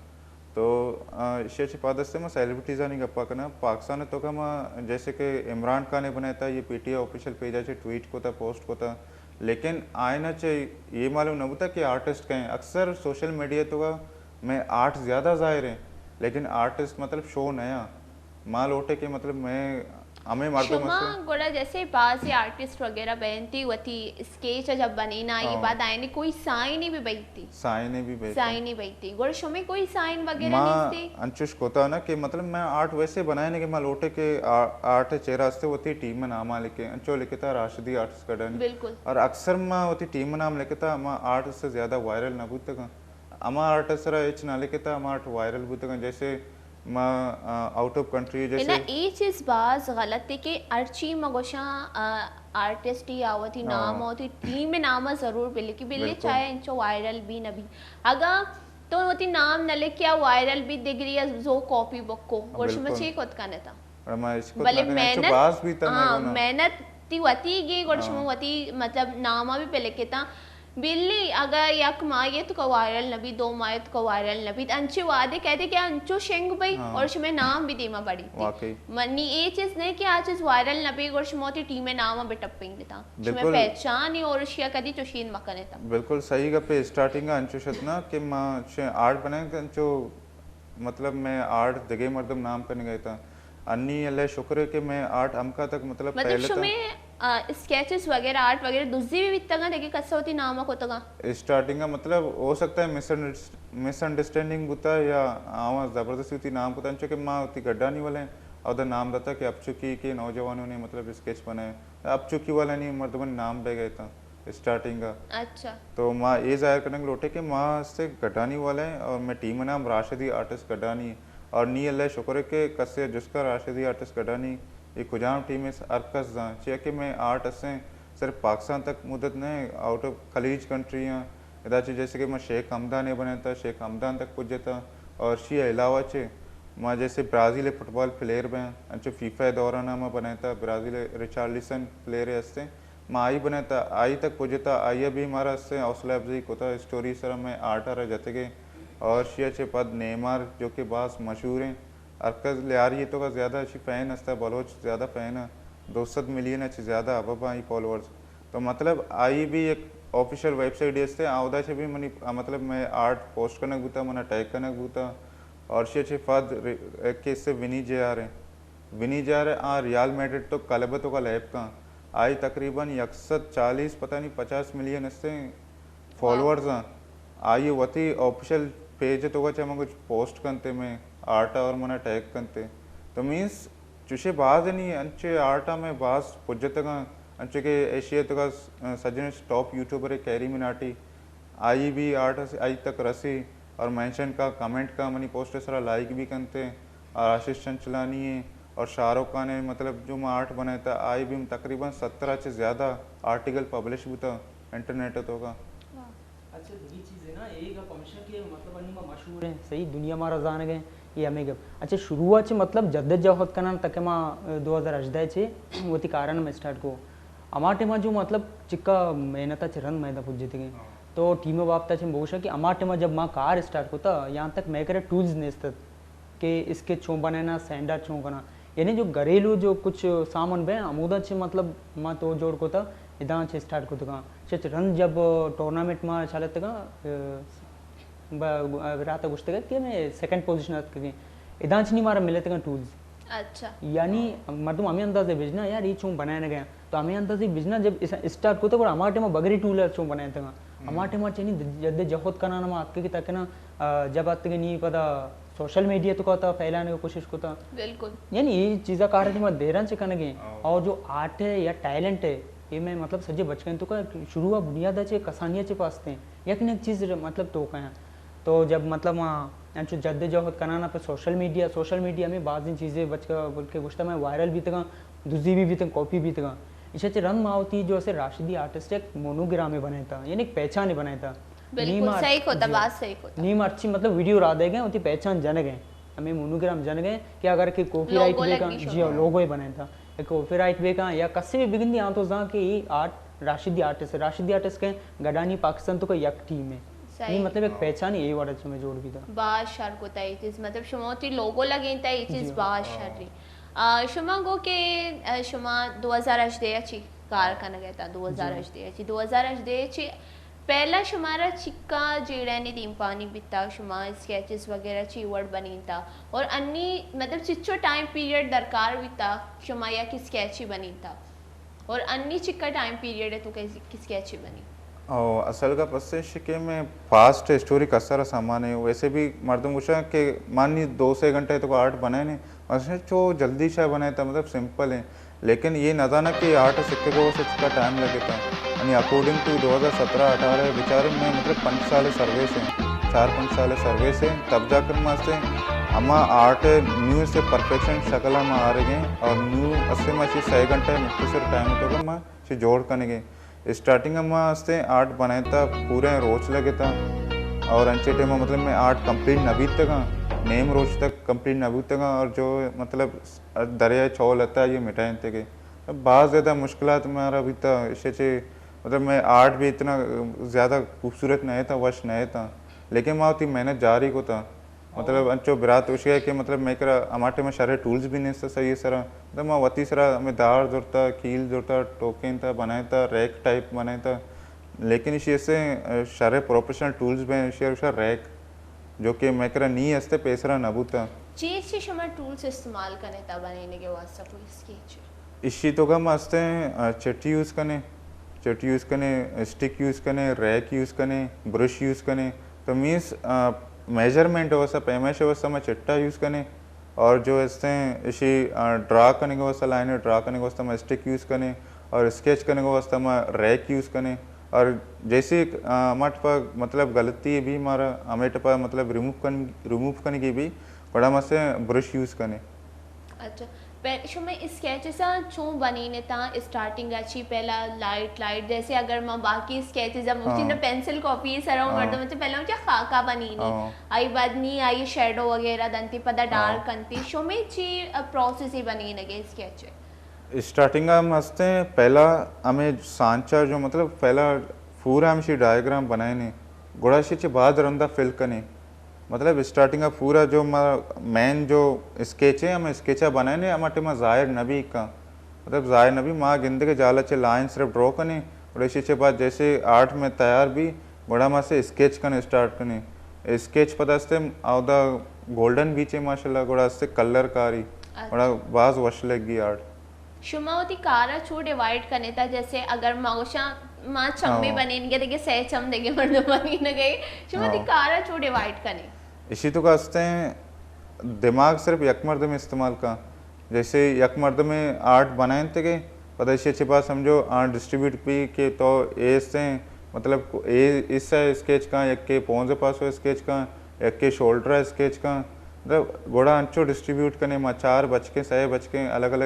تو، آ، ایشی چی پاد است ما سیلیبریٹیزانی گپا کنا۔ پاکستان تو کا ما جیسے کہ عمران خان بنائے تا، یہ پی ٹی آئی آفیشل پیجا چے ٹویٹ کو تا، پوسٹ کو تا، لیکن آئینا چے یہ معلوم نہ بوتا کہ آرٹسٹ کہیں۔ اکثر سوشل میڈیا تو کا میں آرٹ زیادہ ظاہر ہیں، لیکن آرٹسٹ مطلب شو نیا۔ ما لوٹے کہ مطلب میں ہمیں مردم شما است۔ گوڑا جیسے بعض آرٹسٹ وغیرہ بینتی وتی اسکیچ جب بنینا، یہ ہاں۔ بعد آئینے کوئی سائن بھی بیتی۔ سائن بھی بیتی۔ سائن نہیں بیتی۔ گوڑا شمیں کوئی سائن وغیرہ ما نیستی؟ انچوش کوتا نا کہ مطلب میں آرٹ ویسے بنائے نہیں کہ ما لوٹے کہ آ-، آرٹ چہرہ استے وتی ٹیم میں نام لکھے، انچو لکھتا راشدی آرٹس گڈانی۔ بالکل۔ اور اکثر ما وتی ٹیم میں نام لکھتا، ما آرٹ سے زیادہ وائرل نہ بوتگا۔ ہما آرٹ سرا ہچ نہ لکھتا، ہما آرٹ وائرل بوتگا۔ جیسے ما، آ، آؤٹ آف کنٹری جیسے نا، اے چیز باز غلط ہے کہ ہرچی ما گوشاں، آ، آرٹسٹ یا وتی ہاں۔ نام وتی ٹیم نام ضرور بلکی بلے بالکل۔ چاہے انچو وائرل بھی نہ بھی۔ اگا تو وتی نام نہ لکھیا وائرل بھی دگری یا زو کاپی بکو، گوڑ شما بالکل۔ چی کت کنتا؟ اور ما اس کو بلے اتنا کریں، انچو محنت، باز بھی تھا ہاں، میرے کو نا۔ محنت تی وتی گی، گوڑ ہاں۔ شما وتی مطلب نام بھی پہ لکھتا۔ بلی اگا یک ماہ تو کا وائرل نہ بیت، دو ماہ تو کا وائرل نہ بیت، انچے وعدے کہتے کہ انچو شنگ بئی ہاں۔ اور شمے نام بھی دیما بڑی تھی۔ واقعی۔ منی اے چیز نہیں کہ آ چیز وائرل نہ بی اور شما وتی ٹیم نام بٹپیں دیتا۔ شمے بالکل۔ پہچان ہی اور شیا کدی چوشین مکنے تا۔ بالکل صحیح گپے، اسٹارٹنگ انچو شت نا کہ ما چے آرٹ بنائیں کہ انچو مطلب میں آرٹ دگے مردم نام کرنے گئے تا۔ انی اللہ شکر ہے کہ میں آرٹ ہمکا تک مطلب مطلب پہلے تا۔ شمے، آ، اسکیچز وغیرہ، آرٹ وغیرہ دزی بھی بیتگا، لیکن کسا وتی نام کتگا؟ اسٹارٹنگ کا مطلب ہو سکتا ہے مس انڈرس-، مس انڈرسٹینڈنگ بوتا یا آواں زبردستی وتی نام کتا، انچو کہ ما وتی گڈانی والے اور دا نام داتا کہ اپچوکی کے نوجوانوں نے مطلب اسکیچ بنائے، اپچوکی والا نہیں مردمن نام بہ گئے تا۔ اسٹارٹنگ ء۔ اچھا۔ تو ما اے ظاہر کنگ لوٹے کہ ما استے گڈانی والا ہیں اور میں ٹیم نام راشدی آرٹسٹ گڈانی اور نی اللہ شکر ہے کہ کسے جس کا راشدی آرٹسٹ گڈانی یہ کجام ٹیم ہے ہر کس زان چیا کہ میں آرٹ اسے صرف پاکستان تک مدت نہیں، آؤٹ آف خلیج کنٹری ہیں۔ ادا چے جیسے کہ میں شیخ ہمدان ہے بنے تا، شیخ ہمدان تک پجتا اور شی علاوہ چے ما جیسے برازیل فٹبال پلیئر بیں، انچو فیفا دوران ما بنے تا برازیل ریچارلسن پلیئر ہستے، ما آئی بنائتا، آئی تک پجتا، آئی بھی مارا سے حوصلہ افزائی کتا، اسٹوری سرا میں آرٹ آرا جتگے اور شیا چے پد نیمار جو کہ باز مشہور ہیں، ہر کس لیاری تو کا زیادہ اچھی فین ہستا، بلوچ زیادہ فین ہے، دو سد ملین اچھی زیادہ ابب آئی فالوورز۔ تو مطلب آئی بھی ایک آفیشل ویب سائٹ ہستے، آودا چے بھی منی مطلب میں آرٹ پوسٹ کنگ بوتا، منا ٹیگ کنگ بوتا اور شیا چے پد ر-، ایک کس سے ونی جے آر ہیں۔ ونی جار آ ریال میڈرڈ تو کلب تو کا لیب کاں، آئی تقریباً یک سد چالیس پتہ نہیں پچاس ملین ہستے فالوورز ہیں۔ آئی وتی آفیشل پیج تو کا چہ من کچھ پوسٹ کنتے میں آرٹ اور منا ٹیگ کنتے۔ تو مینس چوشے باز نہیں انچے آرٹ میں باز پجتگاں، انچے کہ ایشیا تو کا سجن ٹاپ یوٹیوبر ہے کیری مناٹی، آئی بھی آرٹ آئی تک رسی اور مینشن کا کمنٹ کا منی پوسٹ سرا لائک بھی کنتے اور آشیش چنچلانی ہیں اور شاہ رخ خان ہیں، مطلب جو ما آرٹ بنائے تا آئی بھی تقریباً سترہ چے زیادہ آرٹیکل پبلش بوتا انٹرنیٹ تو کا۔ اچھا، دوی چیز ہے نا، ایک گپ ہمیشہ کہ مطلب انی ما مشہور ہیں، صحیح دنیا مارا زانگ ہیں، یہ ہمیں گپ۔ اچھا، شروع چے مطلب جد جہد کنان تک ما، دو ہزار ہژدہ چے وتی کارن میں اسٹارٹ کو۔ ہما ٹائما جو مطلب چکا محنت چہ رند میدان پجتگیں۔ تو ٹیم بابتا چہ بوشا کہ ہما ٹائما جب ما کار اسٹارٹ کتا، یہاں تک مئے کرے ٹولز نیست ات کہ اسکیچ چون بنائنا، سینڈر چون کنا۔ یعنی جو گھریلو جو کچھ سامان بے، ہمودا چہ مطلب ما تو جوڑ کتا، ادا چہ اسٹارٹ کتگا۔ چہ رند جب ٹورنامنٹ ما چلتگا، ب-، برات گوشتگ کہ میں سیکنڈ پوزیشن اتکگیں۔ ادا چہ نی مارا ملتگا ٹولز۔ اچھا۔ یعنی مردم ہمیں اندازے بجنا یار، یہ چون بنائے نہ گیا۔ تو ہمیں اندازے بجنا جب اس اسٹارٹ کو تو ہمارے ٹائم بگری ٹولر چون بنائے تھا۔ ہمارے ٹائم چنی جد جہد کنانا ما اتکے کہ تاکہ نا، آ، جب اتکے نی پدا سوشل میڈیا تو کا تا پھیلانے کی کوشش کو تا۔ بالکل۔ یعنی یہ چیزا کار ہے ما دیران چے کنگے۔ اور جو آرٹ ہے یا ٹیلنٹ ہے، یہ میں مطلب سجے بچکن تو کا شروع بنیاد چے کسانیہ چے پاستے ہیں۔ یک نہ یک چیز مطلب تو کہیں۔ تو جب مطلب ما انچو جد جہد کنانا پہ سوشل میڈیا، سوشل میڈیا میں بعضی چیزیں بچکا بلکہ گوشتا میں وائرل بیتگاں، دزی بھی بیتگاں، کاپی بیتگاں۔ ایشا چہ رند ما ہوتی جو اسے راشدی آرٹسٹ ایک مونوگرامے بنائے تھا، یعنی ایک پہچانے بنائے تھا۔ بالکل، نی ما صحیح کو تا، جی، بات صحیح کو تا۔ نی ما اچھی مطلب ویڈیو را دے گئے، ہوتی پہچان جن گئے۔ ہمیں مونوگرام جن گئے کہ اگر کہ کاپی رائٹ لوگو بے لگی کان، شو جی ہاں، کو۔ لوگو ہی بنائے تھا۔ ایک کاپی رائٹ بے کان یا کسی بھی بگندی آن تو زان کہ یہ آرٹ راشدی آرٹسٹ ہے۔ راشدی آرٹسٹ کے گڈانی پاکستان تو کا یک ٹیم ہے۔ صحیح۔ یہ مطلب ایک پہچان ہے، یہ والا چیز میں جوڑ بھی تھا۔ باز شر کو تا یہ چیز، مطلب شما ہوتی لوگو لگے تا یہ چیز، جی ہاں۔ باز شر رہی۔ آ، شما گو کہ، آ، شما دو ہزار ہژدہ چی کار کنگ ءَ تا، دو ہزار ہژدہ چی، دو ہزار ہژدہ چی پہلا شمارا چکا جیڑہ نے دیمپانی بیتا، شما اسکیچز وغیرہ چی وڑ بنینتا اور انی مطلب چچو ٹائم پیریڈ درکار بیتا شما یک اسکیچی بنینتا؟ اور انی چکا ٹائم پیریڈ ہے تو کس، کس کیچی بنی؟ او، اصل گپ است اش کہ میں پاسٹ ہسٹوری کسر سامان ہے، ویسے بھی مردم گوشا کہ مانی دو سے گھنٹے تو آرٹ بنائے نہیں، اصل چو جلدی شاہ بنائے تھا، مطلب سمپل ہے، لیکن یہ نہ زانا کہ آرٹ سکے کو اسے چکا ٹائم لگے تھا۔ یعنی اکارڈنگ ٹو دو ہزار سترہ اٹھارہ بیچارے میں مطلب پنچ سال سروس ہیں، چار پنچ سال سروس ہیں، تب جا کر میں اسے اما آرٹ نیو سے پرفیکشن شکل میں آ رہے ہیں اور نیو اسے میں اسے سہ گھنٹے مختصر ٹائم تو میں چی جوڑ کنگے۔ اسٹارٹنگ ءَ ما استے آرٹ بنائتا، پورے روچ لگتا اور انچے ٹائم مطلب میں آرٹ کمپلیٹ نہ بیتگا، نیم روچ تک کمپلیٹ نہ بیتگا اور جو مطلب دریا چول اتا یہ مٹائیں تگے۔ باز زیادہ مشکلات مارا بیتا، اسے چے مطلب میں آرٹ بھی اتنا زیادہ خوبصورت نہ تھا، وش نہ تھا، لیکن ما ہوتی محنت جاری کو تھا۔ مطلب انچو برات گوشگا کہ مطلب میں کرا ہما ٹائم شرے ٹولز بھی نیست صحیح سرا، مطلب ما وتی سرا ہمیں دار زرتا، کیل زرتا، ٹوکین تا، بنائے تا، ریک ٹائپ بنائے تا، لیکن اسی اسے شرے پروفیشنل ٹولز بیں، اسی اسے ریک جو کہ میں کرا نی استے پیسرا نہ بوتا۔ چی چی شما ٹولز استعمال کنے تا بنینے کے واسطہ کوئی اسکیچ؟ اشی تو گم ہستے، آ، چٹی یوز کنے، چٹی یوز کنے، اسٹک یوز کنے، ریک یوز کنے، برش یوز کنے۔ تو مینس، آ، میجرمنٹ واسطہ، پیمائش واسطہ ما چٹا یوز کنے اور جو ہستے اشی، آ، ڈرا کنے کے واسطہ، لائن ڈرا کنے کے واسطہ ما اسٹک یوز کنے اور اسکیچ کنے کے واسطہ ما ریک یوز کنے اور جیسے، آ، ہماٹ پا مطلب غلطی بھی مارا ہمیٹ پا مطلب ریموو کن، ریموو کنے کی بھی گڑا ما سے برش یوز کنے۔ اچھا، پہ-، شما اسکیچز ءَ چون بنینتاں؟ اسٹارٹنگ ءَ چی پہلا لائٹ، لائٹ، جیسے اگر ما باقی اسکیچز ءَ مفتی ہاں۔ نہ پینسل کاپی سرا ہاں۔ مردم چہ پہلا چہ خاکا بنینے، ہاں۔ آئی بعد نی آئی شیڈو وغیرہ دنتی پدا ہاں۔ ڈارک کنتی، شما چی پروسیس بنینگے اسکیچ؟ اسٹارٹنگ ءَ ہم ہستے، پہلا ہمیں سانچا جو مطلب پہلا پورا ہمشی ڈائیگرام بنائینے، گڑا شی چہ بعد رندا فل کنے۔ مطلب اسٹارٹنگ ءَ پورا جو ما، مین جو اسکیچ ہے، ہم اسکیچ ءَ بنائینے، ہما ٹائم ظاہر نہ بی کن۔ مطلب ظاہر نہ بی، ما گندے کہ جالا چہ لائن صرف ڈرا کنے، اور اسی چہ بعد جیسے آرٹ میں تیار بی، گڑا ما سے اسکیچ کنے اسٹارٹ کنے۔ اسکیچ پدا استے اودا گولڈن بیچے ماشاءاللہ، گڑا استے کلر کاری، اچھا۔ گڑا باز وش لگی آرٹ۔ شما وتی کارا چو ڈیوائیڈ کنے تا، جیسے اگر ما گوشاں ما چمے ہاں۔ بنینگے دگہ سہ چم دگہ مردم بنینگے، شما وتی ہاں۔ کارا چو ڈیوائیڈ کنے؟ اشی تو کا ہستے دماغ صرف یک مردم استعمال کا، جیسے یک مردم آرٹ بنائیں تگے، پتہ اشی چہ پاس سمجھو آرٹ ڈسٹریبیوٹ بھی کہ تو اے سے مطلب اے اس سے اسکیچ کا، یک کے پونز پاسو اسکیچ کا، یک کے شولڈر اسکیچ کا، مطلب گڑا انچو ڈسٹریبیوٹ کنے ما چار بچکیں، سہ بچکیں الگ الگ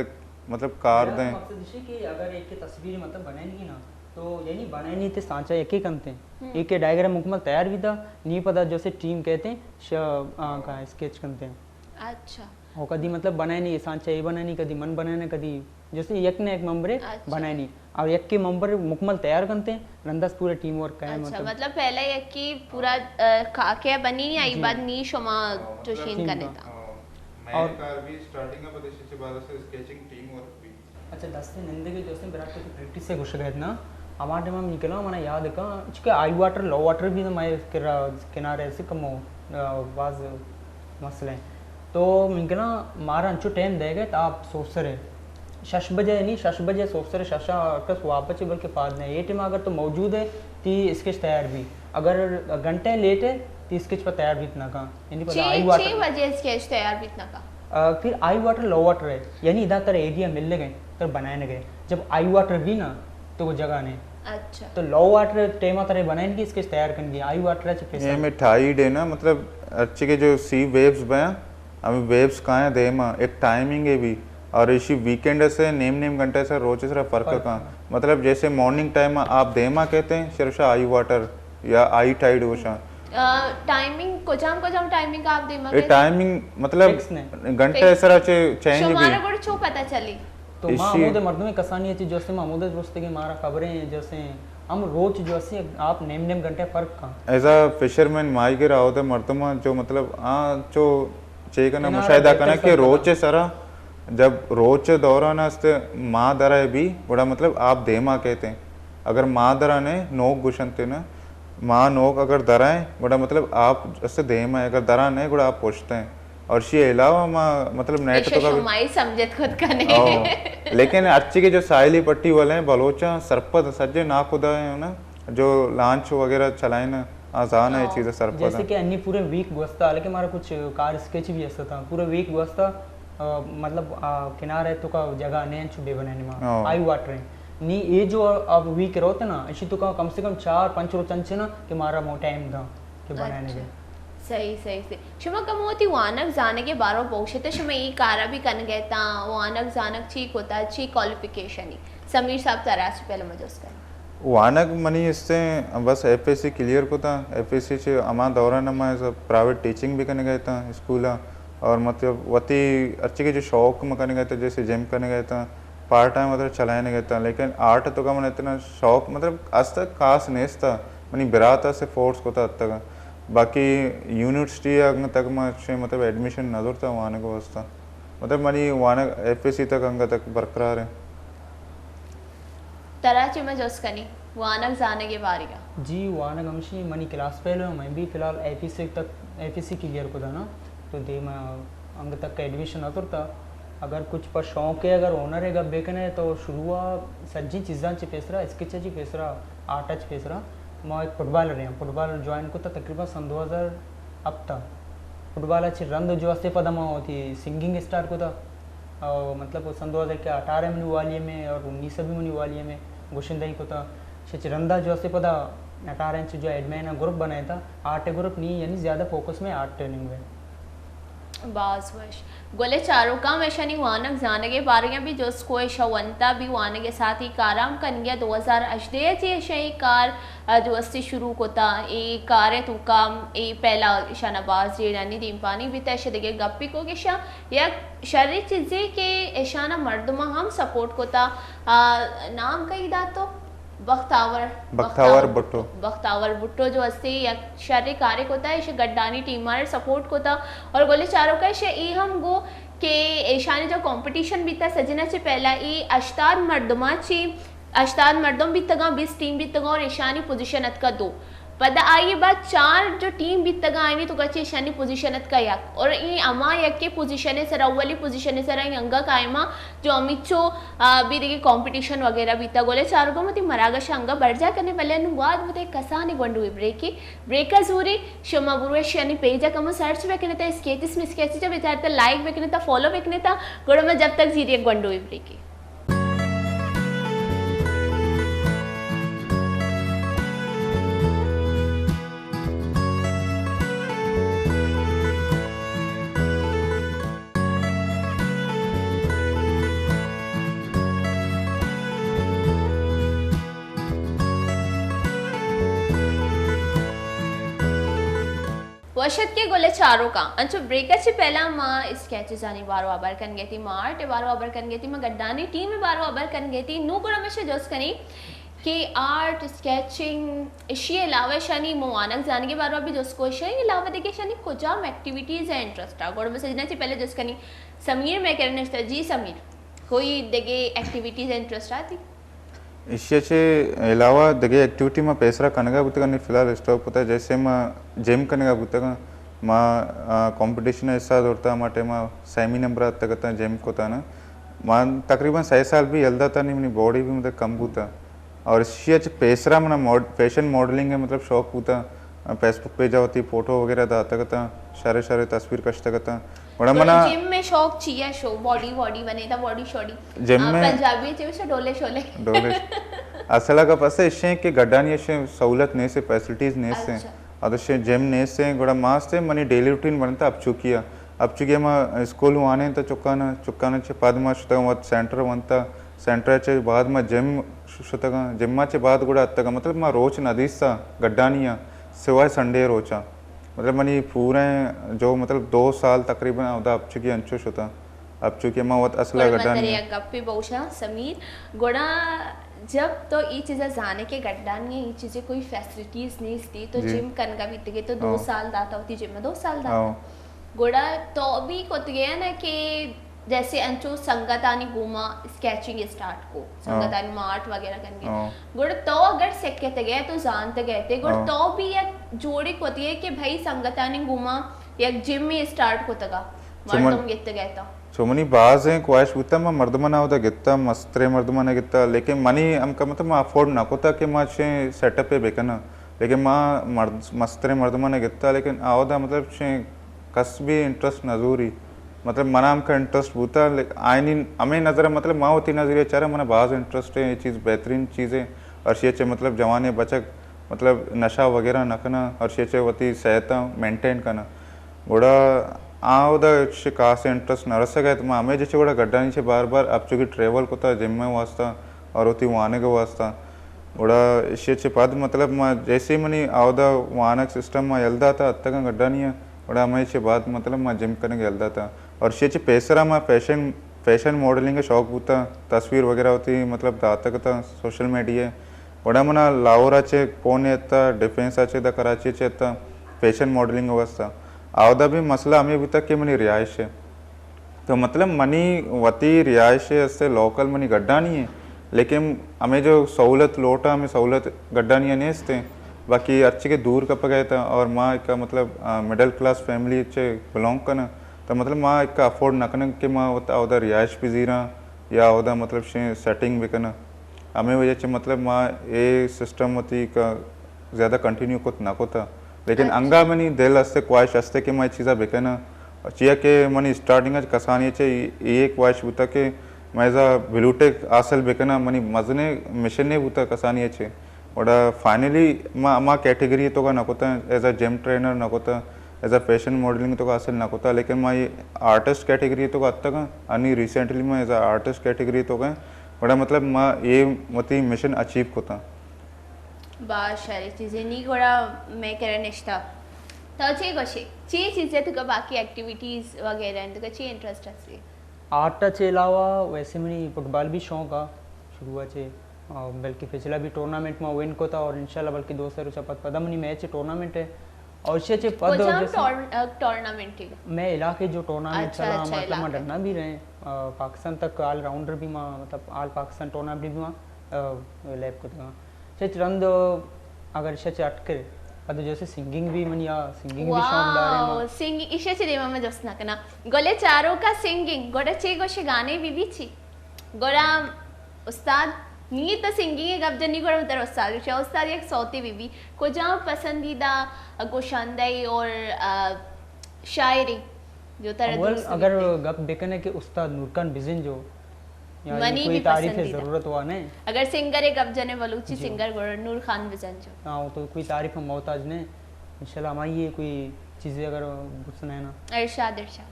مطلب کار میرا دیں۔ مقصد اسی کہ اگر ایک کی تصویر مطلب بنائیں گی نا، تو یعنی بنائیں تے سانچا یکی کنتے ہیں۔ ہم۔ ایک کے ڈائیگرام مکمل تیار بھی تھا، نی پتا جو سے ٹیم کہتے ہیں، ش-، آ، کا اسکیچ کنتے ہیں۔ اچھا۔ او کدی مطلب بنائیں نہیں، سانچا یہ بنائیں نہیں، کدی من بنائیں، کدی جو سے یک نہ یک ممبر اچھا۔ بنائیں نہیں۔ اور یک کے ممبر مکمل تیار کنتے ہیں، رندس پورا ٹیم ورک کا ہے اچھا، مطلب۔ مطلب پہلے یک کی پورا، آ، کاکے بنی، آئی جی۔ بعد نی شما ہاں، جو مطلب شین ٹیم کنے کا۔ تھا۔ ہاں، مین اور کار بھی سٹارٹنگ ہے، پتہ سے بعد سے اسکیچنگ ٹیم ورک بھی۔ اچھا، دستے نندگے جو سے برات تو پریکٹس سے گوشگ ات نا، ہما ٹائم ہم نکلا، منا یاد کا، چونکہ ہائی واٹر، لو واٹر بھی ہمارے کرا، کنارے سے کمو، آ، باز مسئلہ ہے۔ تو من کنا مارا انچو ٹائم دے گئے، آپ سوسر ہے شش بجے، نہیں، شش بجے سوسر، شش آ کس واپس ہے، بلکہ پاد نہیں، یہ ٹائم اگر تو موجود ہے، تی اسکیچ تیار بھی، اگر گھنٹے لیٹ ہے، تی اسکیچ پر تیار بھی نہ کہاں، یعنی پتہ چھ، آئی واٹر۔ چھ بجے اسکیچ تیار بیت نہ کا؟ آ، پھر آئی واٹر، لو واٹر ہے، یعنی ادا تر ایریا مل گئے، تر بنائے گئے۔ جب آئی واٹر بھی نا، تو وہ جگہ نہیں۔ اچھا۔ تو لو واٹر ٹائم ترے بنائیں گے، اسکیچ تیار کریں گے، آئی واٹر ہے چھ پیسہ۔ یہ میں ٹائیڈ ہے نا، مطلب، اچھے کے جو سی ویوز بیا، ہمیں ویوز کہاں ہیں دیما، ایک ٹائمنگ ہے بھی، اور اسی ویکینڈ سے نیم نیم گھنٹے سے روچ سے فرق فرق۔ کہاں، مطلب، جیسے مارننگ ٹائم آپ دیما کہتے ہیں، شرشا آئی واٹر یا آئی ٹائیڈ ہوشاں۔ آ، ٹائمنگ، کجام کجام ٹائمنگ آپ دیما اے کہتے ہیں؟ ٹائمنگ مطلب فکس نہیں۔ گھنٹے فکس۔ سرا چے چینج بھی۔ شمارا گوڑ چو پتہ چلی؟ تو ما ایشی ہمود مردم کسانی چی جو استے ما ہمود درست کہ مارا خبریں جو استے ہم روچ جو استے آپ نیم نیم گھنٹے فرق کن۔ ایز اے فشرمین ماہیگر آود مردم جو مطلب آ چو چے کنا کنارہ مشاہدہ بہتر کنا کہ سر روچ پتا۔ سرا جب روچ دوران است ماہ درائے بھی گڑا مطلب آپ دیما کہتے ہیں۔ اگر ماہ درا نے نوک گشنتے نا، ماہ نوک اگر درائیں گڑا مطلب آپ اس دیما ہے، اگر درا نے گڑا آپ پوچھتے ہیں۔ اور شی علاوہ ما مطلب نیٹ ایشا تو کا شمائی سمجھت خود کنے۔ او، لیکن اچھی کے جو ساحلی پٹی والے ہیں بلوچاں سرپد سجے ناخدا ہیں نا، جو لانچ وغیرہ چلائیں نا، آزان ہے یہ ہاں، چیزیں سرپد جیسے ہیں۔ کہ انی پورے ویک گوستا، حالانکہ ہمارا کچھ کار اسکیچ بھی ایسا تھا، پورے ویک گوستا، آ، مطلب، آ، کنارے تو کا جگہ نہیں چھو بے بنانے ما، ہاں۔ آئی واٹر ہیں۔ نی اے جو اب ویک روتے نا، اسی تو کا کم سے کم چار پنچ روچ انچے نا کہ ہمارا مو ٹائم تھا کہ بنانے اچھا۔ گئے۔ صحیح، صحیح، صحیح۔ شما کمو وتی وانگ زانگ ء بارو بوشت، شما اے کارا بھی کنگ ء تاں، وانگ زانگ چی کتا، چی کوالیفیکیشن ای؟ سمیر صاحب ترا چہ پہلے ما جست کنیں۔ وانگ منی استیں بس ایف ایس سی کلیئر کتا، ایف ایس سی چہ ہما دوران ما پرائیویٹ ٹیچنگ بھی کنگ ء تاں اسکول ء، اور مطلب وتی ہرچی کہ جو شوق ما کنگ ء تاں، جیسے جم کنگ ء تاں، پارٹ ٹائم ادھر چلائینگ ء تاں، لیکن آرٹ تو کا من اتنا شوق مطلب آج تک خاص نیست تھا۔ منی برات ء سے فورس کتا اتگا۔ باقی یونیورسٹی ء انگت تک ما چے مطلب ایڈمیشن نہ زرتا وانگ واسطہ۔ مطلب منی وانگ ایف ایس سی تک انگت تک برقرار ہے۔ ترا چے ما جست کنی وانگ زانگ ء بارگا؟ جی، وانگ ہمشی منی کلاس فیلو، میں بھی فی الحال ایف ایس سی تک، ایف ایس سی کلیئر کتا نا، تو دے ما انگت تک ایڈمیشن نہ زرتا۔ اگر کچھ پر شوق ہے، اگر ہنر ہے گپ بکنے تو شروع سجی چیزاں چی پیسرا، اسکیچ چی پیسرا، آرٹ چی پیسرا، ما ایک فٹبالر ہیں، فٹبال جوائن کتا تقریباً سن دو ہزار ہفت ء۔ فٹبال ء چہ رند جو استے پدا ما وتی سنگنگ اسٹارٹ کتا۔ او مطلب سن دو ہزار کے اٹھارہ منی والی میں اور انیس بھی منی والی میں گوشندہی کتا۔ چہ چہ رندا جو استے پدا اٹھارہ انچ جو ایڈمین ء گروپ بنائے تا، آرٹ گروپ نی یعنی زیادہ فوکس میں آرٹ ٹریننگ میں۔ باز وش۔ گل ء چاروکاں، ایشانی وانگ زانگ ء بارگاں بھی جست کو، ایشاں ونتا بھی وانگ ء ساتھی کارام کنگی ء۔ دو ہزار ہژدہ ء چہ ایشاں اے کار ء جو استی شروع کتا، اے کار ء توکا اے پہلا ایشاناں باز جیڑھانی دیمپانی بیتا، ایشاں دگہ گپی کو کہ ایشاں یک شریں چیزے کہ ایشاناں مردماں ہم سپورٹ کتا، آ، نام کئی داتو؟ بختاور، بختاور بختاور بھٹو۔ بھٹو۔ بختاور بھٹو جو استے یک شریں کارے کتا، ایشی گڈانی ٹیم ء سپورٹ کتا اور گلے چاروکا ایشی اے ہم گو کہ ایشانی جو کمپٹیشن بیتا سجنا چہ پہلا اے ہشتاد مردماں چی، ہشتاد مردم بیتگاں، بیست ٹیم بیتگاں اور ایشانی پوزیشن اتکا دو۔ پدا آئی بعد چار جو ٹیم بیتگاں آئینی تو گچے ایشانی پوزیشن اتکا یک اور اے ہما یکے پوزیشن سرا، اولی پوزیشن سرا اے انگا قائما جو ہمیچو، آ، بھی دیگه کمپٹیشن وغیرہ بیتا۔ گلے چاروکاں وتی مراگش انگا برجا کنے، بلے انو واد وتے کسانی گونڈو بریکی، بریکا زوری شما برو ایشانی پیجا کمو سرچ بکنتا، اسکیچز مسکیچز چا بچارتا، لائک بکنتا، فالو بکنتا، گڑا ما جب تک زیری گونڈو بریکی۔ وش اتکے گل ء چاروکاں، انچو بریک ء چہ پہلا ما اسکیچزانی بارو ہبر کنگیتی، ما آرٹ ء بارو ہبر کنگیتی، ما گڈانی ٹیم ء بارو ہبر کنگیتی۔ نوں گڑا مشے جست کنی کہ آرٹ، اسکیچنگ، اشی علاوہ شانی مو وانگ زانگی بارو بھی جست کو، اشی علاوہ دگہ شانی کجام ایکٹیویٹیز ء انٹرسٹ آ؟ گڑا ما سجنا چہ پہلے جست کنی سمیر میں کرنے نشتا۔ جی سمیر، کوئی دگہ ایکٹیویٹیز ء انٹرسٹ آتی؟ ایشی ء چہ علاوہ دگہ ایکٹیویٹی ما پیسرا کنگا بوتگاں، نی فی الحال اسٹاپ کتا، جیسے ما جم کنگا بوتگاں، ما کمپٹیشن ءَ حصہ زرتا، ہما ٹائم ءَ سیمی نمبر ءَ اتکگ اتاں، جم کتا نا۔ ما تقریباً سئے سال بھی یل داتا نہیں، منی باڈی بھی مطلب کم بوتا۔ اور اشی ءَ چہ پیسرا منا ماڈ-، فیشن ماڈلنگ ءِ مطلب شوق بوتا۔ فیس بک پیج ءَ وتی فوٹو وغیرہ داتگ اتاں، شرے شرے تصویر کشتگ اتاں۔ گڑا تو منا جم میں شوق چی ہے شو؟ باڈی واڈی بنے دا، باڈی شاڈی؟ جم آ، میں پنجابی چے وش ڈولے شولے؟ ڈولے۔ اصل گپ است ایشیں کہ گڈانی ایشیں سہولت نیست، فیسلٹیز نیست۔ اچھا۔ ادشیں جم نیست، گڑا ما است منی ڈیلی روٹین بنتا اپچوکی ءَ۔ اپچوکی ءَ ما اسکول وانے تا چکانا، چکانا چہ پد ما شتگ وت سینٹر ونتا، سینٹر چہ بعد ما جم ش-، شتگاں۔ جم ءَ چہ بعد گڑا اتکگاں، مطلب ما روچ نہ دیستا گڈانی ءَ، سوائے سنڈے روچاں۔ مطلب منی پوریں جو مطلب دو سال تقریباً اودا اپچوکی انچو شتاں۔ اپچوکی ما وت اصلا گڑا من ترے گڈانی ءَ۔ یک گپے بوشاں سمیر، گڑا جب تو ای چیزا زانے کہ گڈانی ءَ ای چیزے کوئی فیسلٹیز نیستی، تو جی۔ جم کنگا بیتگے، تو دو ہاں۔ سال داتا ہوتی جم ءَ، دو سال داتا۔ ہاں۔ گڑا تو بھی کتگے نا کہ جیسے انچو سنگتانی گوما اسکیچنگ اسٹارٹ کو، ہاں۔ سنگتانی ما آرٹ وغیرہ کنگے۔ ہاں۔ گڑا تو اگر سکتگے تو زانتگے تے، گڑا ہاں۔ تو بھی یک جوڑے کتگے کہ بھئی سنگتانی گوما یک جم اسٹارٹ کتگا، چو من-، مردم گتگے تا۔ چو منی بازیں خواہش بوتا، ما مردمانا اودا گتا، مسترے مردمانا گتا، لیکن منی ہم کا مطلب ما افورڈ نہ کتا کہ ما چے سیٹ اپ بکناں، لیکن ما مرد-، مسترے مردمانا گتا، لیکن اودا مطلب چے کس بھی انٹرسٹ نہ زوری۔ مطلب، منا ہم کا انٹرسٹ بوتا، لیکن آئینی ہمے نظر ءَ، مطلب، ما وتی نظریہ چارا، منا باز انٹرسٹ ہے، یہ چیز بہترین چیز ہے، اور شے چے، مطلب، جوانے بچک، مطلب، نشہ وغیرہ نہ کنا، اور شے چے وتی صحت مینٹین کنا۔ گڑا آ اودا چے خاص انٹرسٹ نہ رسگ ات، ما ہمے جے چے گڑا گڈانی چے بار بار اپچوکی ٹریول کتا، جم ءِ واسطہ اور وتی وانگ ءِ واسطہ۔ گڑا ایشی ءَ چہ پد مطلب ما جیسے منی اودا وانگ سسٹم ما یل داتا اتکاں گڈانی ءَ، گڑا ہمے چہ بعد مطلب ما جم کنگ یل داتا۔ اور ایشی ءَ چہ پیسرا ما فیشن، فیشن ماڈلنگ ءِ شوق بوتا، تصویر وغیرہ وتی مطلب داتگ اتاں سوشل میڈیا ءَ۔ گڑا منا لاہور ءَ چہ فون اتا، ڈیفنس ءَ چہ دا کراچی ءَ چہ اتا، فیشن ماڈلنگ ءِ واسطہ۔ اودا بھی مسئلہ ہمے بوتا کہ منی رہائش ہے۔ تو مطلب منی وتی رہائش است لوکل منی گڈانی ہے، لیکن ہمیں جو سہولت لوٹا ہمیں سہولت گڈانی نیست ہے، باقی ہرچی کہ دور کپگ ءَ تھا اور ما ایک مطلب، آ، مڈل کلاس فیملی چے بلونگ کناں، تو مطلب ما ایک افورڈ نہ کناں کہ ما وت اودا رہائش پذیراں یا اودا مطلب شے سیٹنگ بکناں۔ ہمیں وجہ چہ مطلب ما اے سسٹم وتی کا زیادہ کنٹینیو کت نہ کتا، لیکن اچھا۔ انگا منی دل است، خواہش است کہ ما اے چیزا بکناں۔ چیا کہ منی اسٹارٹنگ اچ کسانی چے اے خواہش بوتا کہ ما ایزا بلوٹیک حاصل بکناں، منی مزنے مشن نے بوتا کسانی چے۔ گڑا فائنلی ما ہما کیٹیگری تو کا نہ کتا، ایز اے جم ٹرینر نہ کتا، ایز اے فیشن ماڈلنگ تو کا حاصل نہ کتا، لیکن ما اے آرٹسٹ کیٹیگری تو کا اتکاں، انی ریسنٹلی ما ایز اے آرٹسٹ کیٹیگری تو کا، گڑا مطلب ما اے وتی مشن اچیو کتا۔ باز شریں چیزے نی گڑا مئے کرا نشتہ۔ تو چے گوشے؟ چے چیزے تو کا باقی ایکٹیویٹیز وغیرہ انت، تو کا چے انٹرسٹ ہستی؟ آرٹ ءَ چہ علاوہ ویسے منی فٹبال بھی شوق آ شروع ءَ چہ، آ، بلکہ پچھلا بھی ٹورنامنٹ ما ون کتا اور انشاءاللہ بلکہ دو سے روچ ءَ پد پدا منی میچ ٹورنامنٹ ہے اور ایشی ءَ چہ پد کجام جیسے ٹور-، آ، ٹورنامنٹ ہے؟ میں علاقے جو ٹورنامنٹ اچھا، چلا، اچھا، مطلب ما علاقے۔ ڈرنا بھی رہے، آ، پاکستان تک آل راؤنڈر بھی ما، مطلب آل پاکستان ٹورنامنٹ بھی ما، آ، لیب کتا۔ چچ رند اگر ایشی ءَ چہ اٹکے، پد جیسے سنگنگ بھی منی آ، سنگنگ بھی شوق دارے ما۔ واو، سنگنگ، ایشی ءَ چہ دیما میں جست نہ کنا۔ گلے چاروکا سنگنگ، گوڑا چے گوشے گانے بی بی چی؟ گوڑا استاد، نی تو سنگنگ گپ جنی گوڑا متر استاد، گوشے استاد یک صوتی بی بی۔ کجام پسندیدہ گوشندہ اور، آ، شاعری جو ترا اول دوست اگر بیتے۔ گپ بکنے کہ استاد نورخان بزنجو، یا منی کوئی بھی تعریف پسندیدہ۔ ضرورت ہوا نہیں۔ اگر سنگر گپ جنے بلوچی جی۔ سنگر گوڑا نورخان بزنجو۔ ہاں، وہ تو کوئی تعریف ہم محتاج نہیں۔ انشاءاللہ ہمائی یہ کوئی چیزیں اگر بسنے نا۔ ارشاد، ارشاد۔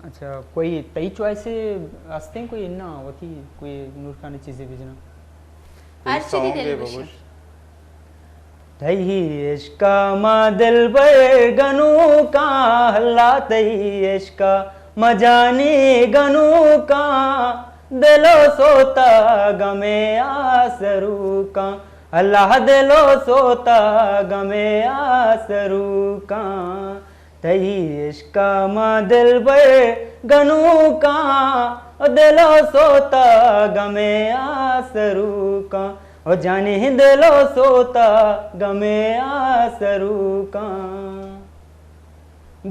اچھا، کوئی تئی چوائس ہستے کوئی نہ ہوتی، کوئی نورخان چیزیں بجنا؟ کوئی ہر چیزی سانگ دل ہے بگوش۔ بگوش۔ تئی عشق ءَ ما دلبر گنوکاں، اللہ تئی عشق ءَ ما جانی گنوکاں، دل ءَ سوتگ ہمے آسروکاں، اللہ دل ءَ سوتگ ہمے آسروکاں۔ تئی عشق ءَ ما دلبر گنوکاں، دل ءَ سوتگ ہمے آسروکاں۔ او جانی دل ءَ سوتگ ہمے آسروکاں۔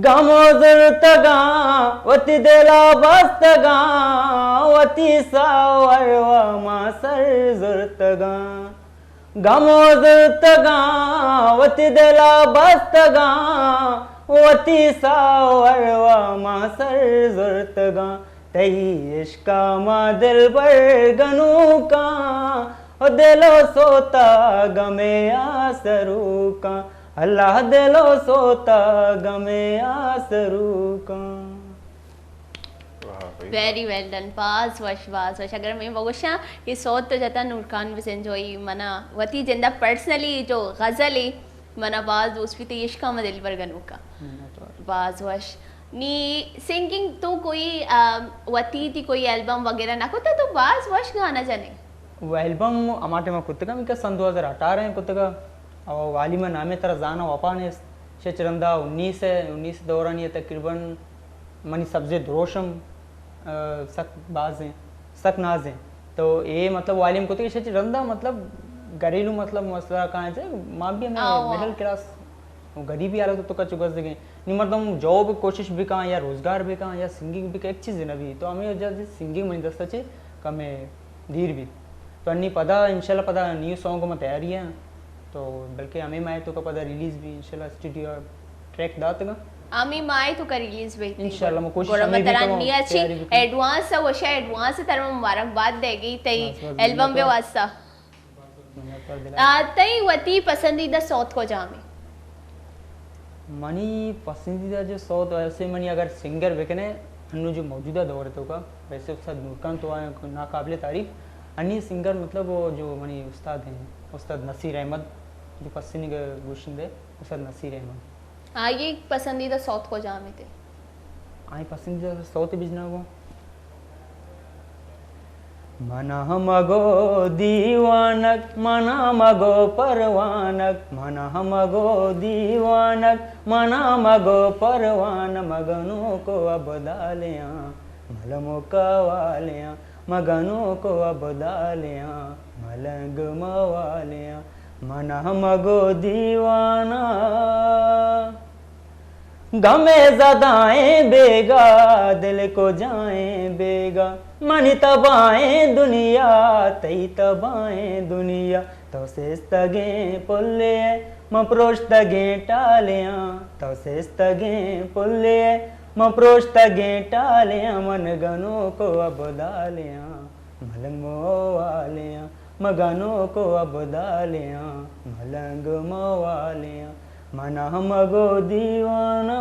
گم ءُ زرتگاں، وتی دل ءَ بستگاں، وتی ساور ءَ ما سر زرتگاں۔ گم ءُ زرتگاں، وتی دل ءَ بستگاں، وتی ساور ءَ ما سر زرتگاں۔ تئی عشق ءَ ما دلبر گنوکاں، ءُ دل ءُ سوتا گم ءِ آسروکاں۔ اللہ دل ءُ سوتا گم ءِ آسروکاں۔ واہ بھائی۔ ویری ویل ڈن، باز وش، باز وش۔ اگر میں بگوشاں کہ سوت تو جتا نورخان بزنجوئی، منا وتی جندا پرسنلی جو غزل ہے، منا باز دوست بیت، عشق ءَ ما دلبر گنوکاں۔ منت وار۔ باز وش۔ نی سنگنگ تو کوئی، آ، وتی تی کوئی البم وغیرہ نہ کتا؟ تو باز وش گانا جنے۔ وہ البم ہما ٹائم کتگا، میکا سن دو ہزار اٹھارہ کتگا۔ او والی من نامے ترا زانا وپا نیست۔ شچ رندا انیس ہے، انیس دورانی ہے تقریباً منی سبزے دروشم، آ، سک باز ہیں، سک ناز ہیں۔ تو اے مطلب والی ہم کتگا شچ رندا مطلب گھریلو مطلب مسئلہ کائیں سے، ما بھی ہمیں آو۔ مڈل کلاس غریبی حالت تو کچ گزدگیں۔ نی مردم جاب کوشش بکاں یا روزگار بکاں یا سنگنگ بکاں، ایک چیز نہ بھی۔ تو ہمیں وجہ سے سنگنگ منی دستا چے کمے دیر بیت۔ تو انی پدا انشاءاللہ پدا نیو سانگ ما تیاری ہیں۔ تو بلکہ ہمیں ماہ تو کا پدا ریلیز بھی انشاءاللہ اسٹوڈیو ٹریک داتگا۔ ہمیں ماہ تو کا ریلیز بھی انشاءاللہ ما کوشش گڑا ہمیں بھی متران کم نیا چی تیاری بکاں۔ ایڈوانس ہے، وشا ایڈوانس ہے، ترا مبارک باد دے گئی تئی بس، بس، البم منت بے وار۔ واسطہ۔ منت وار دل۔ آ، تئی وتی پسندیدہ سوت کجام ہے؟ منی پسندیدہ جو سوت ویسے منی اگر سنگر بکنے، انو جو موجودہ دور تو کا، ویسے استاد نورخان تو آئے ناقابل تعریف۔ انی سنگر مطلب وہ جو منی استاد ہیں، استاد نصیر احمد، جو پسندیدہ گوشندے، استاد نصیر احمد۔ آئی پسندیدہ سوت کجام ہے تے؟ آئی پسندیدہ سوت بجنا گو۔ منا مگو دیوانک، منا مگو پروانک، منا مگو دیوانک، منا مگو پروان، مگنو کو ابدالیاں، ملمو کوالیاں، مگنو کو ابدالیاں، ملنگ موالیاں، منا مگو دیوانک۔ گمے زدائیں بیگا، دل کجائیں بیگا، منی تبائیں دنیا، تئی تبائیں دنیا، تو سستگیں پلے، من پروشتگیں ٹالیاں، تو سستگیں پلے، من پروشتگیں ٹالیاں، من گنوک و ابدالیاں۔ ملنگ موالیاں، مگنوک و ابدالیاں، ملنگ موالیاں، منا مگو دیوانہ۔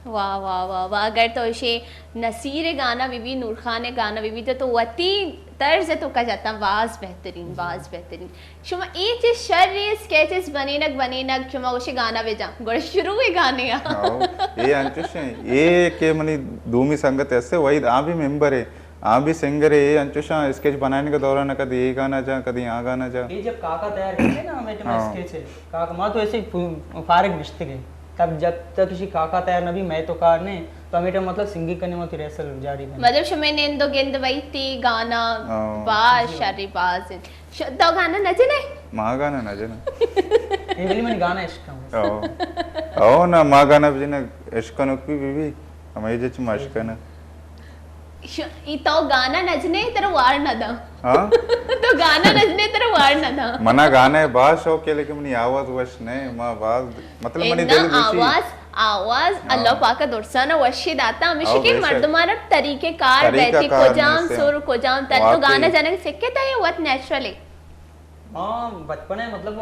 واہ، واہ، واہ، واہ۔ اگر تو اشے نصیر گانا بی بی، نور خان گانا بی بی، تو، تو وتی طرز تو کا جاتا، باز بہترین، باز بہترین۔ شما اے چہ شر اسکیچز بنینگ، بنینگ، شما گوشے گانا بجا۔ گڑا شروع ہے گانے آ۔ ہاؤ، اے انچوش ہیں۔ اے کہ منی دومی سنگت ایسے وحید، آ بھی ممبر ہے، آ بھی سنگر ہے۔ اے انچوشاں اسکیچ بنائینگ دوران کدی اے گانا جا، کدی آ گانا جا۔ اے جب کاکا تیار کرتے نا، ہمیں ٹائم ہاں۔ اسکیچ ہے۔ کاکا، ما تو ایسے فارغ نشتگے۔ تب جب تک اسی کاکا تیار نہ بھی، میں تو کار نہیں۔ تو ہمیں ٹائم مطلب سنگنگ کرنے، وتی ریہرسل جاری کرنے۔ مطلب شمے نند و گند وئی تی گانا ہاں۔ باز جی۔ شری باز۔ ش-، تو گانا نہ جنے؟ ما گانا نہ جنا۔ اے ولی من گانا عشق ہوں۔ او۔ او نا، ما گانا بجنا عشق کنوک بھی بی بی، ہمیں جچ ما عشق نا۔ ش-، ای تو گانا نہ جنے، ترا وار نہ دا۔ ہاں؟ تو گانا نہ جنے، ترا وار نہ دا۔ منا گانا ہے باز شوق ہے، لیکن منی آواز وش نہیں، ما باز، مطلب منی انا دل گوشی۔ آواز، آواز، ہاں۔ اللہ پاک درسانا وشی داتا، ہمیشہ او کہ بے شک۔ مردمانا طریقہ کار طریقہ بیتی، کار کجام نہیں سے۔ سر، کجام تن، تو واقعی۔ گانا جنگ سکھے تا یا وت نیچرل ہے؟ ہاں، بچپن ہے، مطلب،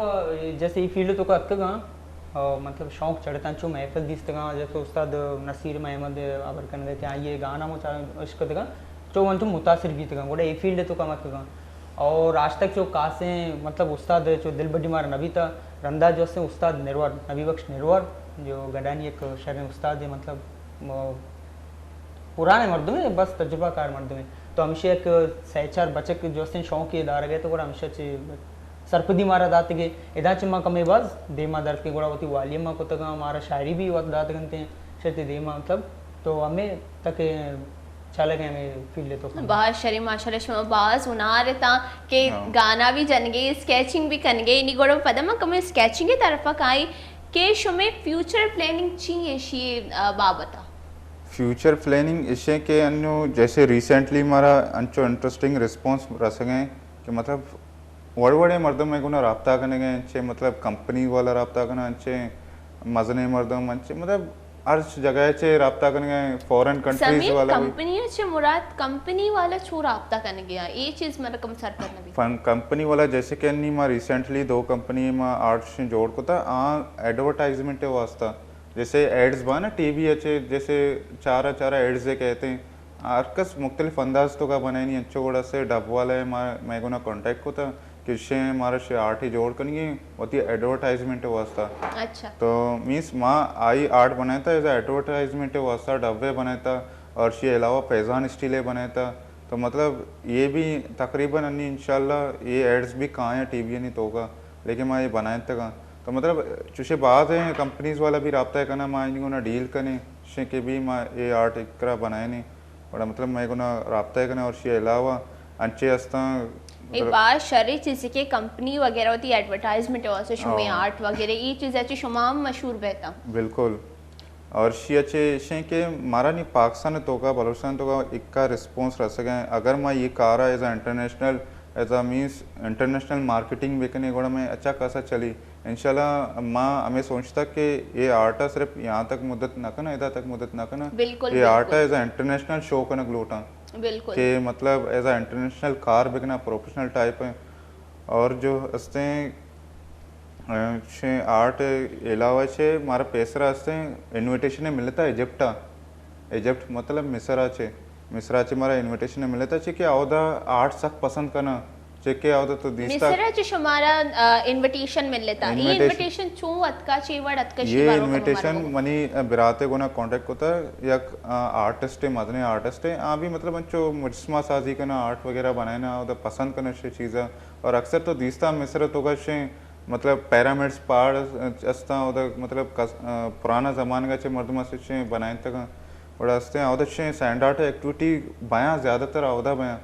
جیسے ای فیلڈ تو کا اتکگاں، اور مطلب شوق چڑھتا، چو محفل دیستگاں، جیسے استاد نصیر محمد ابر کنگے کہ آئیے گانا مو چا-، عشق دگا، چو انچو متاثر بیتگاں، گوڑا ای فیلڈ تو کم اتکگاں۔ اور آج تک چو کاسیں، مطلب استاد چو دل بڈی مارا نبی تا، رندا جو سے استاد نرور، نبی بخش نرور، جو گڈانی ایک شریں استاد ہے، مطلب، پرانے مردمے، بس تجربہ کار مردمے۔ تو ہمیشہ یک سہ چار بچک جو استیں شوقی دارگ ء تو گڑا ہمیشہ چہ سرپدی مارا داتگے۔ ادا چہ ما کمے باز دیما درتکیں، گڑا وتی والی ما کتگاں، مارا شاعری بھی وت داتگ انت، شرطی دیما مطلب تو ہمیں تک چلگ ہمیں فیلڈ تو کم۔ باز شریں، ماشاءاللہ شما باز ہنار اتاں کہ ہاں۔ گانا بھی جنگے، اسکیچنگ بھی کنگے، نی گڑا پدا ما کمے اسکیچنگ کی طرف کائی۔ کہ شمے فیوچر پلاننگ چی ایں شی بابت ءَ؟ فیوچر پلاننگ اش ایں کہ انوں جیسے ریسنٹلی مارا انچو انٹرسٹنگ ریسپانس رسگ ایں کہ مطلب وڑ وڑیں مردم مئے گونا رابطہ کنگ ایں، انچے مطلب کمپنی والا رابطہ کناں، انچے مزنیں مردم، انچے مطلب ہر جگہ چے رابطہ کنگ ایں، فارن کنٹریز سمیر، والا بھی۔ کمپنی چے مراد، کمپنی والا چو رابطہ کنگ ایں، اے چیز مطلب کم سر پر نہ بیت۔ فن-، کمپنی والا جیسے کہ انی ما ریسنٹلی دو کمپنی ما آرٹ جوڑ کتا، آ ایڈورٹائزمنٹ واسطہ، جیسے ایڈز بانا ٹی وی اچے، جیسے چارا چارا ایڈز کہتے ہیں، ہر کس مختلف انداز تو کا بنائنی، انچو گوڑا سے ڈب والا ہے، ما-، مئے گونا کانٹیکٹ کتا کہ شے مارا شے آرٹ ہی جوڑ کنگی وتی ایڈورٹائزمنٹ واسطہ۔ اچھا۔ تو مینس ما آئی آرٹ بنائے تا ایز اے ایڈورٹائزمنٹ واسطہ، ڈبے بنائے تا اور شی علاوہ فیضان اسٹیلے بنائے تا۔ تو مطلب یہ بھی تقریباً انی انشاءاللہ یہ ایڈز بھی کائیں ٹی وی نی توکا، لیکن ما یہ بنائے تکا۔ تو مطلب چوشے بعض ہیں کمپنیز والا بھی رابطہ کنا، ما ان گونا ڈیل کنے، شے کہ بھی ما یہ آرٹ اکرا بنائے نہیں۔ گڑا مطلب مئے گونا رابطہ کناں اور شی علاوہ انچے ہستاں اے مطلب باز شریں چیزے کہ کمپنی وغیرہ وتی ایڈورٹائزمنٹ واسطے شمے ہاں۔ آرٹ وغیرہ اے چیز اچے شما ہم مشہور بیتا۔ بالکل۔ اور شی اچے شیں کہ مارا نی پاکستان توکا، بلوچستان توکا اکا ریسپانس رسگیں۔ اگر ما یہ کارا as a international, as a means international marketing بکنے گڑا میں اچھا خاصا چلی۔ انشاءاللہ ما ہمیں سوچتا کہ یہ آرٹ صرف یہاں تک مدت نہ کنا، ادا تک مدت نہ کنا۔ بالکل، یہ آرٹ بالکل۔ ایز اے انٹرنیشنل شو کنگ لوٹاں۔ بالکل۔ کہ مطلب ایز اے انٹرنیشنل کار بکنا، پروفیشنل ٹائپ ہے۔ اور جو ہستے ہیں، اے، چھ آرٹ علاوہ چھ مارا پیسرا ہستے ہیں، انویٹیشن ملتا ایجپٹا۔ ایجپٹ مطلب مصر آ چے، مصر آ چے مارا انویٹیشن ملے تا چے کہ اودا آرٹ سک پسند کنا، چے کہ اودا تو دیستا۔ مصر آ چے شمارا، آ، انویٹیشن ملے تا۔ اے انویٹیشن۔ انویٹیشن چون اتکا، چے وڑ اتکا، شی یہ بارو انویٹیشن منی، آ، براتے گونا کانٹیکٹ کتا، یک، آ، آرٹسٹ ہے، مزنے آرٹسٹ ہے، آ بھی مطلب انچو مجسمہ سازی کنا، آرٹ وغیرہ بنائینا، اودا پسند کنا شے چیزا۔ اور اکثر تو دیستا مصر تو گشیں مطلب پیرامڈز پہاڑ استاں، اودا مطلب کس-، آ، پرانا زمانگ ء چہ مردم است چہ بنائینتگاں۔ گڑا استیں اودا چہ سینڈ آرٹ ایکٹیویٹی بیاں، زیادہ تر اودا بیاں۔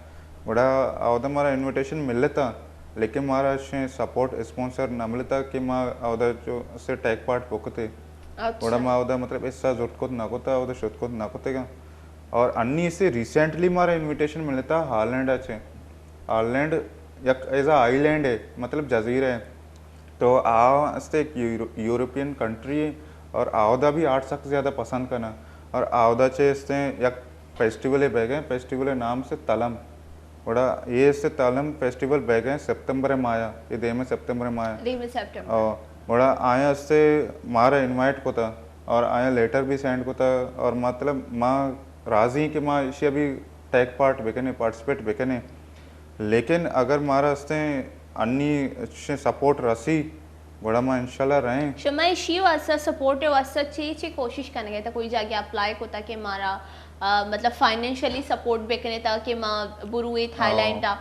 گڑا اودا مارا انویٹیشن ملتا، لیکن مارا چہ سپورٹ اسپانسر نہ ملتا کہ ما اودا جو سے ٹیک پارٹ بکتے۔ اچھا۔ گڑا ما اودا مطلب حصہ زرت کت نہ کتا، اودا شت کت نہ کتگاں۔ اور انی سے ریسنٹلی مارا انویٹیشن ملتا ہالینڈ ء چہ۔ ہالینڈ یک ایزا آئی لینڈ ہے، مطلب جزیرہ ہے۔ تو آ است ایک یورو-، یورپین کنٹری ہے اور آودا بھی آرٹ سک زیادہ پسند کنا۔ اور آودا چے است ہیں یک فیسٹیول ہے بہ گئے، فیسٹیول ہے نام سے تلم۔ گڑا یہ است تلم فیسٹیول بہ گئے سپتمبر مایا، یہ دیمے سپتمبر مایا۔ دیمے سپتمبر۔ اور گڑا آیا است مارا انوائٹ کتا اور آیا لیٹر بھی سینڈ کتا اور مطلب ما راضی ہیں کہ ما اشیا بھی ٹیک پارٹ بکنے، پارٹیسپیٹ بکنے۔ لیکن اگر مارا استیں انی چشیں سپورٹ رسی، گڑا ما انشاءاللہ رہیں۔ شما ایشی واسطہ، سپورٹ واسطہ چی چی کوشش کنگے تا؟ کوئی جاگہ اپلائی کتا کہ مارا، آ، مطلب فائنینشلی سپورٹ بکنے تا کہ ما بروے تھائی لینڈ آ؟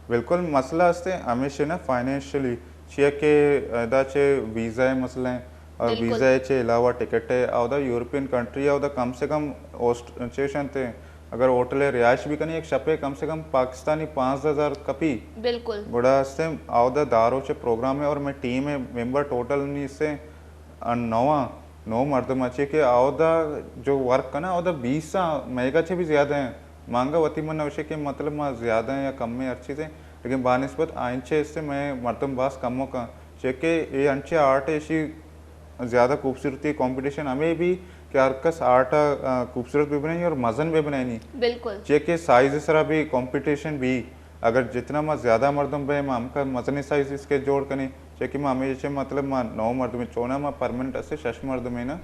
بالکل، مسئلہ استیں ہمیشہ نا فائنینشلی، چیا کہ ادا چے ویزا ہے مسئلہ ہے، اور بالکل۔ ویزا ہے چے علاوہ ٹکٹ ہے، اودا یورپین کنٹری ہے، اودا کم سے کم ہوسٹ-، چیشن تے اگر ہوٹل ء رہائش بھی کنی، یک شپے کم سے کم پاکستانی پانزدہ ہزار کپی۔ بالکل۔ گڑا استیں آودا دارو چہ پروگرام ہے اور میں ٹیم ہے، ممبر ٹوٹل نی استیں، آ، نواں، نو مردم اچے کہ آودا جو ورک کنا، آودا بیس آ، میگا چہ بھی زیادہ ہیں۔ مانگا وتی من نوشے کہ مطلب ما زیادہ ہیں یا کم ہیں ہر چیزیں، لیکن بانسبت آئین چہ استیں میں مردم باز کم کن، چہ کہ اے انچے آرٹ ہے، اشی زیادہ خوبصورتی کمپٹیشن ہمیں بھی کہ ہر کس آرٹ ء، آ، خوبصورت بہ بنائینی اور مزن بہ بنائینی۔ بالکل۔ چیا کہ سائز سرا بھی کمپٹیشن بھی، اگر جتنا ما زیادہ مردم بہ ما ہم کا مزنی سائز اس کے جوڑ کنی، چیا کہ ما ہمیں چے مطلب ما نو مردم چونا ما پرمننٹ اسے شش مردم نا،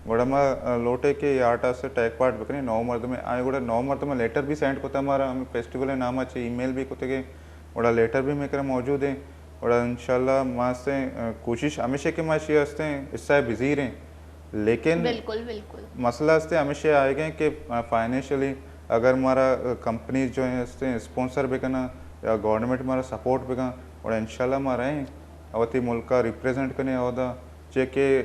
گڑا ما، آ، لوٹے کہ آرٹ اسے ٹیک پارٹ بکنی نو مردم آئے، گڑا نو مردم لیٹر بھی سینڈ کتا مارا، ہمیں فیسٹیول نام چے ای میل بھی کتے گئے، گڑا لیٹر بھی میں کرا موجود ہیں۔ اور انشاءاللہ ما سے، آ، کوشش ہمیشہ کہ ما اشی ہستیں حصہ بزیر ہیں، لیکن بالکل، بالکل۔ مسئلہ ہستے ہمیشہ آئے گئے کہ، آ، فائنینشلی اگر مارا، آ، کمپنیز جو ہیں ہستے اسپانسر بکنا یا گورنمنٹ مارا سپورٹ بکن، اور انشاءاللہ ما رہیں وتی ملک کا ریپریزنٹ کنے اودا، چے کہ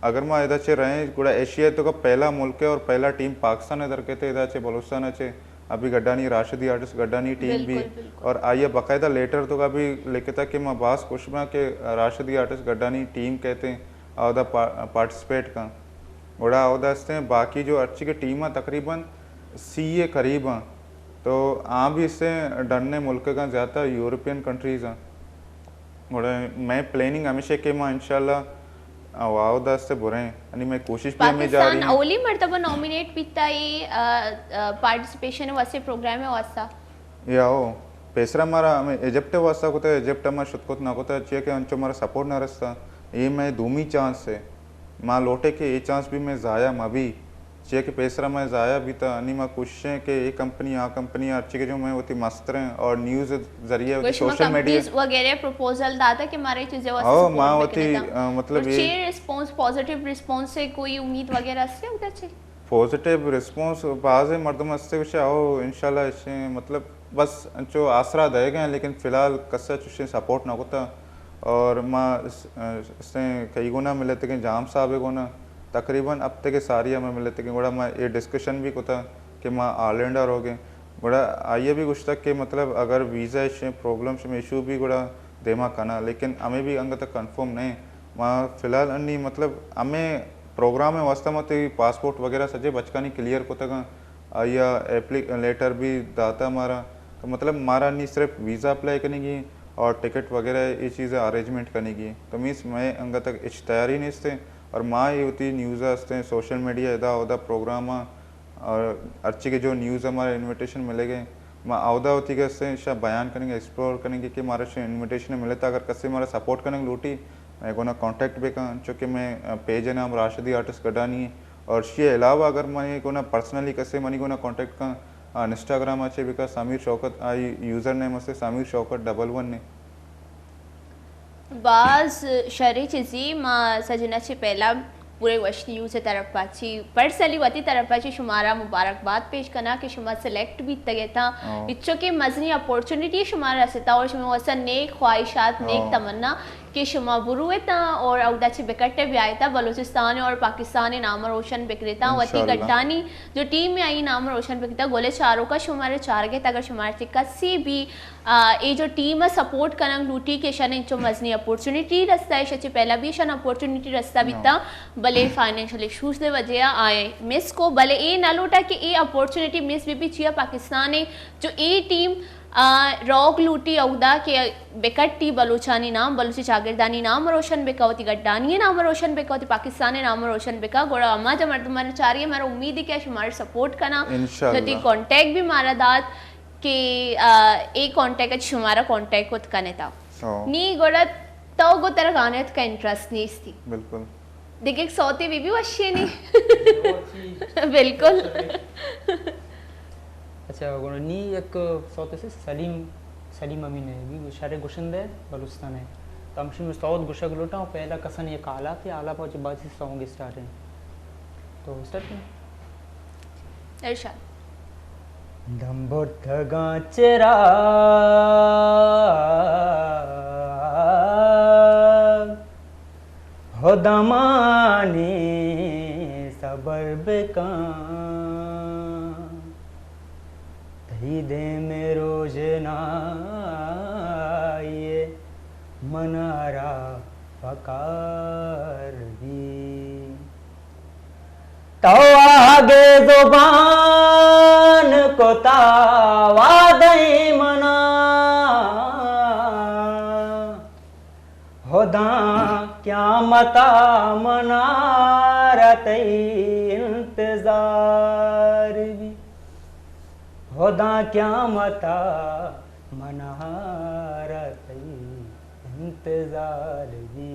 اگر ما ادا چے رہیں، گڑا ایشیا تو کا پہلا ملک ہے اور پہلا ٹیم پاکستان ادھر کہتے، ادا چے بلوچستان چے ابھی گڈانی راشدی آرٹسٹ گڈانی ٹیم بھی، بالکل، بالکل۔ اور آئیے باقاعدہ لیٹر تو کا بھی لکھتا کہ ما باز خوش باں کہ راشدی آرٹسٹ گڈانی ٹیم کہتے ہیں، اودا پا-، پارٹیسپیٹ کن۔ گڑا اودا استیں باقی جو ہرچی کہ ٹیم آں تقریباً سی ءِ قریب آں، تو آ بھی استیں ڈن ءِ ملک آں، زیادہ یورپین کنٹریز آں۔ گڑا مئے پلاننگ ہمیش ایں کہ ما انشاءاللہ اودا استیں بریں، یعنی مئے کوشش بھی ہمیں جاری پاکستان ایں۔ اولی مرتبہ نامینیٹ بیتا اے، آ، آ، پارٹیسپیشن ءِ واسطے، پروگرام ءِ واسطہ؟ یا او، پیسرا مارا ہمیں ایجپٹ ءِ واسطہ کتا، ایجپٹ ءَ ما شت کت نہ کتا، چیا کہ انچو مارا سپورٹ نہ رستا۔ اے مئے دومی چانس ایں۔ ما لوٹیں کہ اے چانس بھی مئے ضائع مہ بی، چیا کہ پیسرا مئے ضائع بیتا۔ انی ما کوشش ایں کہ اے کمپنی، آ کمپنی، ہرچی کہ جو مئے وتی مستریں اور نیوز ذریعے، وتی گوشت ما سوشل میڈیا کمپنیز وغیرہ پروپوزل داتا کہ مارا اے چیزیں واسطے او، سپورٹ ما وتی، بکنتا۔ آ، مطلب اور اے چے ریسپانس، پازیٹیو ریسپانس سے کوئی امید وغیرہ سے ادھر سے؟ پازیٹیو ریسپانس، بازیں مردم ہستے گوشے، او انشاءاللہ اشیں، مطلب، بس انچو آسرا دئیگ ءَ ایں، لیکن فی الحال کس ءَ چوشیں سپورٹ نہ کتا۔ اور ما اس-، استیں کئی گونا ملتگیں، جام صاحب ءِ گونا، تقریباً ہفتگ ءِ ساری ءَ ما ملتگیں، گڑا ما اے ڈسکشن بھی کتا کہ ما ہالینڈ ءَ روگیں۔ گڑا آئی ءَ بھی گوشتگ کہ مطلب اگر ویزا اشیں پرابلم شمے ایشو بھی گڑا دیما کناں، لیکن ہمے بھی انگت کنفرم نہ ایں۔ ما فی الحال انی مطلب ہمے پروگرام ءِ واسطہ ما تئی پاسپورٹ وغیرہ سجے بچکانی کلیئر کتگ آں، آئی ءَ اپلی-، لیٹر بھی داتا مارا۔ تو مطلب مارا نی صرف ویزا اپلائی کنگی اور ٹکٹ وغیرہ اے چیز ارینجمنٹ کنگی۔ تو مینس مئے انگت ہچ تیاری نیست ایں اور ما اے وتی نیوز ءَ استیں، سوشل میڈیا ادا اودا پروگرام ءَ اور ہرچی کہ جو نیوز ءَ مارا انویٹیشن ملگ ءَ ایں، ما اودا وتی کہ استیں ایشاں بیان کنگ ءَ، ایکسپلور کنگ ءَ کہ مارا شے انویٹیشن ملتا، اگر کسے مارا سپورٹ کنگ لوٹی، مئے گونا کانٹیکٹ بکن، چونکہ مئے پیج ءِ نام راشدی آرٹسٹ گڈانی ایں۔ اور اشی علاوہ اگر مئے گونا پرسنلی کسے منی گونا کانٹیکٹ کن، آ، انسٹاگرام ءَ چے بکن، سمیر شوکت، آئی یوزر نیم ہستے سمیر شوکت ڈبل ون نے۔ باز شریں چیزے، ما سجنا چے پہلا پورے وش نیوز ءِ طرف ءَ چی، پرسنلی وتی طرف ءَ چی شمارا مبارکباد پیش کناں کہ شما سلیکٹ بیتگ اتاں۔ ہاں۔ اچو کہ مزنی اپورچونٹی شمارا رستا اور شما واسطہ نیک خواہشات، نیک ہاں۔ تمنا کہ شما برو اتاں اور اودا چے بکٹ ءَ بیایتا، بلوچستان اور پاکستان ءِ نام روشن بکریتا، وتی انشاءاللہ۔ گڈانی جو ٹیم ءَ آئی نام روشن بکریتا۔ گل ءِ چاروکاں، شمارا چارگ ءَ اگر شمارا چے کسے بھی آ، اے جو ٹیم ءَ سپورٹ کنگ لوٹی کہ اشان انچو مزنی اپورچونٹی رستا، ایشا چے پہلا بھی اشان اپورچونٹی رستا بیتا، بلے فائنینشل ایشوز ءِ وجہ ءَ آئے مس کو، بلے اے نہ لوٹا کہ اے اپورچونٹی مس بی بی، چیا پاکستان ءِ جو اے ٹیم، آ، روگ لوٹی اودا کہ بکٹی بلوچانی نام، بلوچی چاگردانی نام روشن بکا، وتی گڈانی نام روشن بکا، وتی پاکستان ءِ نام روشن بکا، گڑا ہما جا مردمان چاری، ہمارا امید ہے کہ شمارا سپورٹ کنا، انشاءاللہ۔ وتی کانٹیکٹ بھی مارا دات۔ کہ، آ، اے کانٹیکٹ ءَ شمارا کانٹیکٹ کت کن اتا۔ ہاں۔ نی گڑا تو گو ترا گانے اتکا انٹرسٹ نیستی۔ بالکل۔ دیکھ ایک سوتے بی بی وشی نی۔ بالکل۔ اچھا، گڑا نی یک سوتے سے سلیم، سلیم امین ہے، بھی شر گشندہ ہے، بلوچستان ہے۔ تو ہمشی میں سوت گشگ لوٹا ہوں، پہلا کسانی ایک آلاپ ہے، آلاپ ہو چی باسی سانگ اسٹارٹ ہے۔ تو اسٹارٹ کریں۔ ارشاد۔ دم برتگاں چراگ، ہو دمانے صبر بکن، تئی دیم روژنائی منارا پکار بی۔ تو آگے زبان کتا وعدہ منا، ہدا قیامتا منارا تئی انتظار بی۔ ہدا قیامتا منارا تئی انتظار بی۔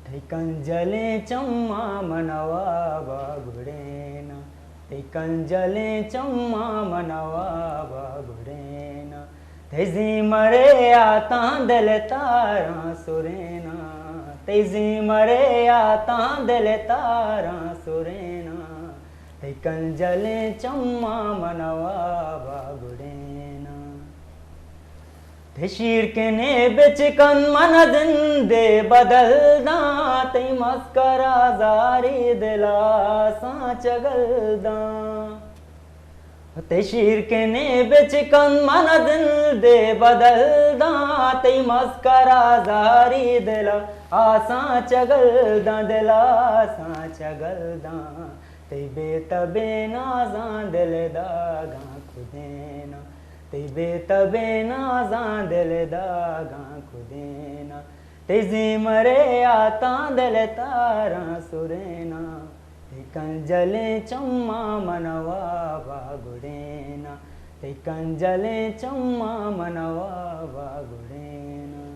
تئی کنجلیں چماں من وابا گڑینا، تئی کنجلیں چماں من وابا گڑینا۔ تئی زیمرے آتاں دل تاراں سرینا، تئی زیمرے آتاں دل تاراں سرینا۔ تئی کنجلیں چماں من وابا گڑینا۔ تئی شیرکنے بچکن من زندے بدل داں، تئی مسکرا زاری دلاساں چگل داں۔ تئی شیرکنیں بچکند من ءَ زندے بدل داں، تئی مسکرا زہری دل ءَ آساں چگل داں، دل ءَ آساں چگل داں۔ تئی بے تبیں نازاں دل داگاں کدیناں، تئی بے تبیں نازاں دل داگاں کدیناں۔ تئی زیمرے آتاں دل تاراں سریناں، تئی کنجلیں چماں من وابا گڑیناں، تئی کنجلیں چماں من وابا گڑیناں۔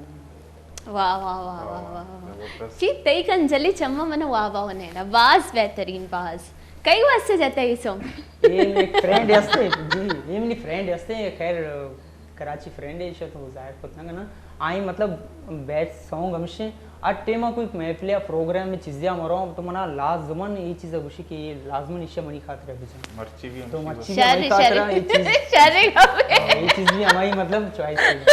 واہ، واہ، واہ، واہ، واہ، واہ۔ زبردست۔ چی تئی کنجلیں چماں من وابا گڑیناں۔ باز بہترین، باز۔ کئی واسطے جتا اے سانگ؟ اے منی فرینڈ ہستے، جی، اے منی فرینڈ ہستے، خیر، کراچی فرینڈ ہے، ایشی تو ظاہر کت نہ کناں۔ آئی مطلب بیسٹ سانگ ہمیش ہیں۔ ہر ٹائم کوئی محفل یا پروگرام میں چیزیں مرو تو منا لازمن یہ چیز گوشی کہ یہ لازمن ایشی منی خاطر بجن۔ مرچی بھی تو ہمشی مرچی بھی ہماری شری، خاطر شری۔ یہ چیز، شری گپے۔ ہاں، یہ چیز بھی ہماری مطلب چوائس ہے۔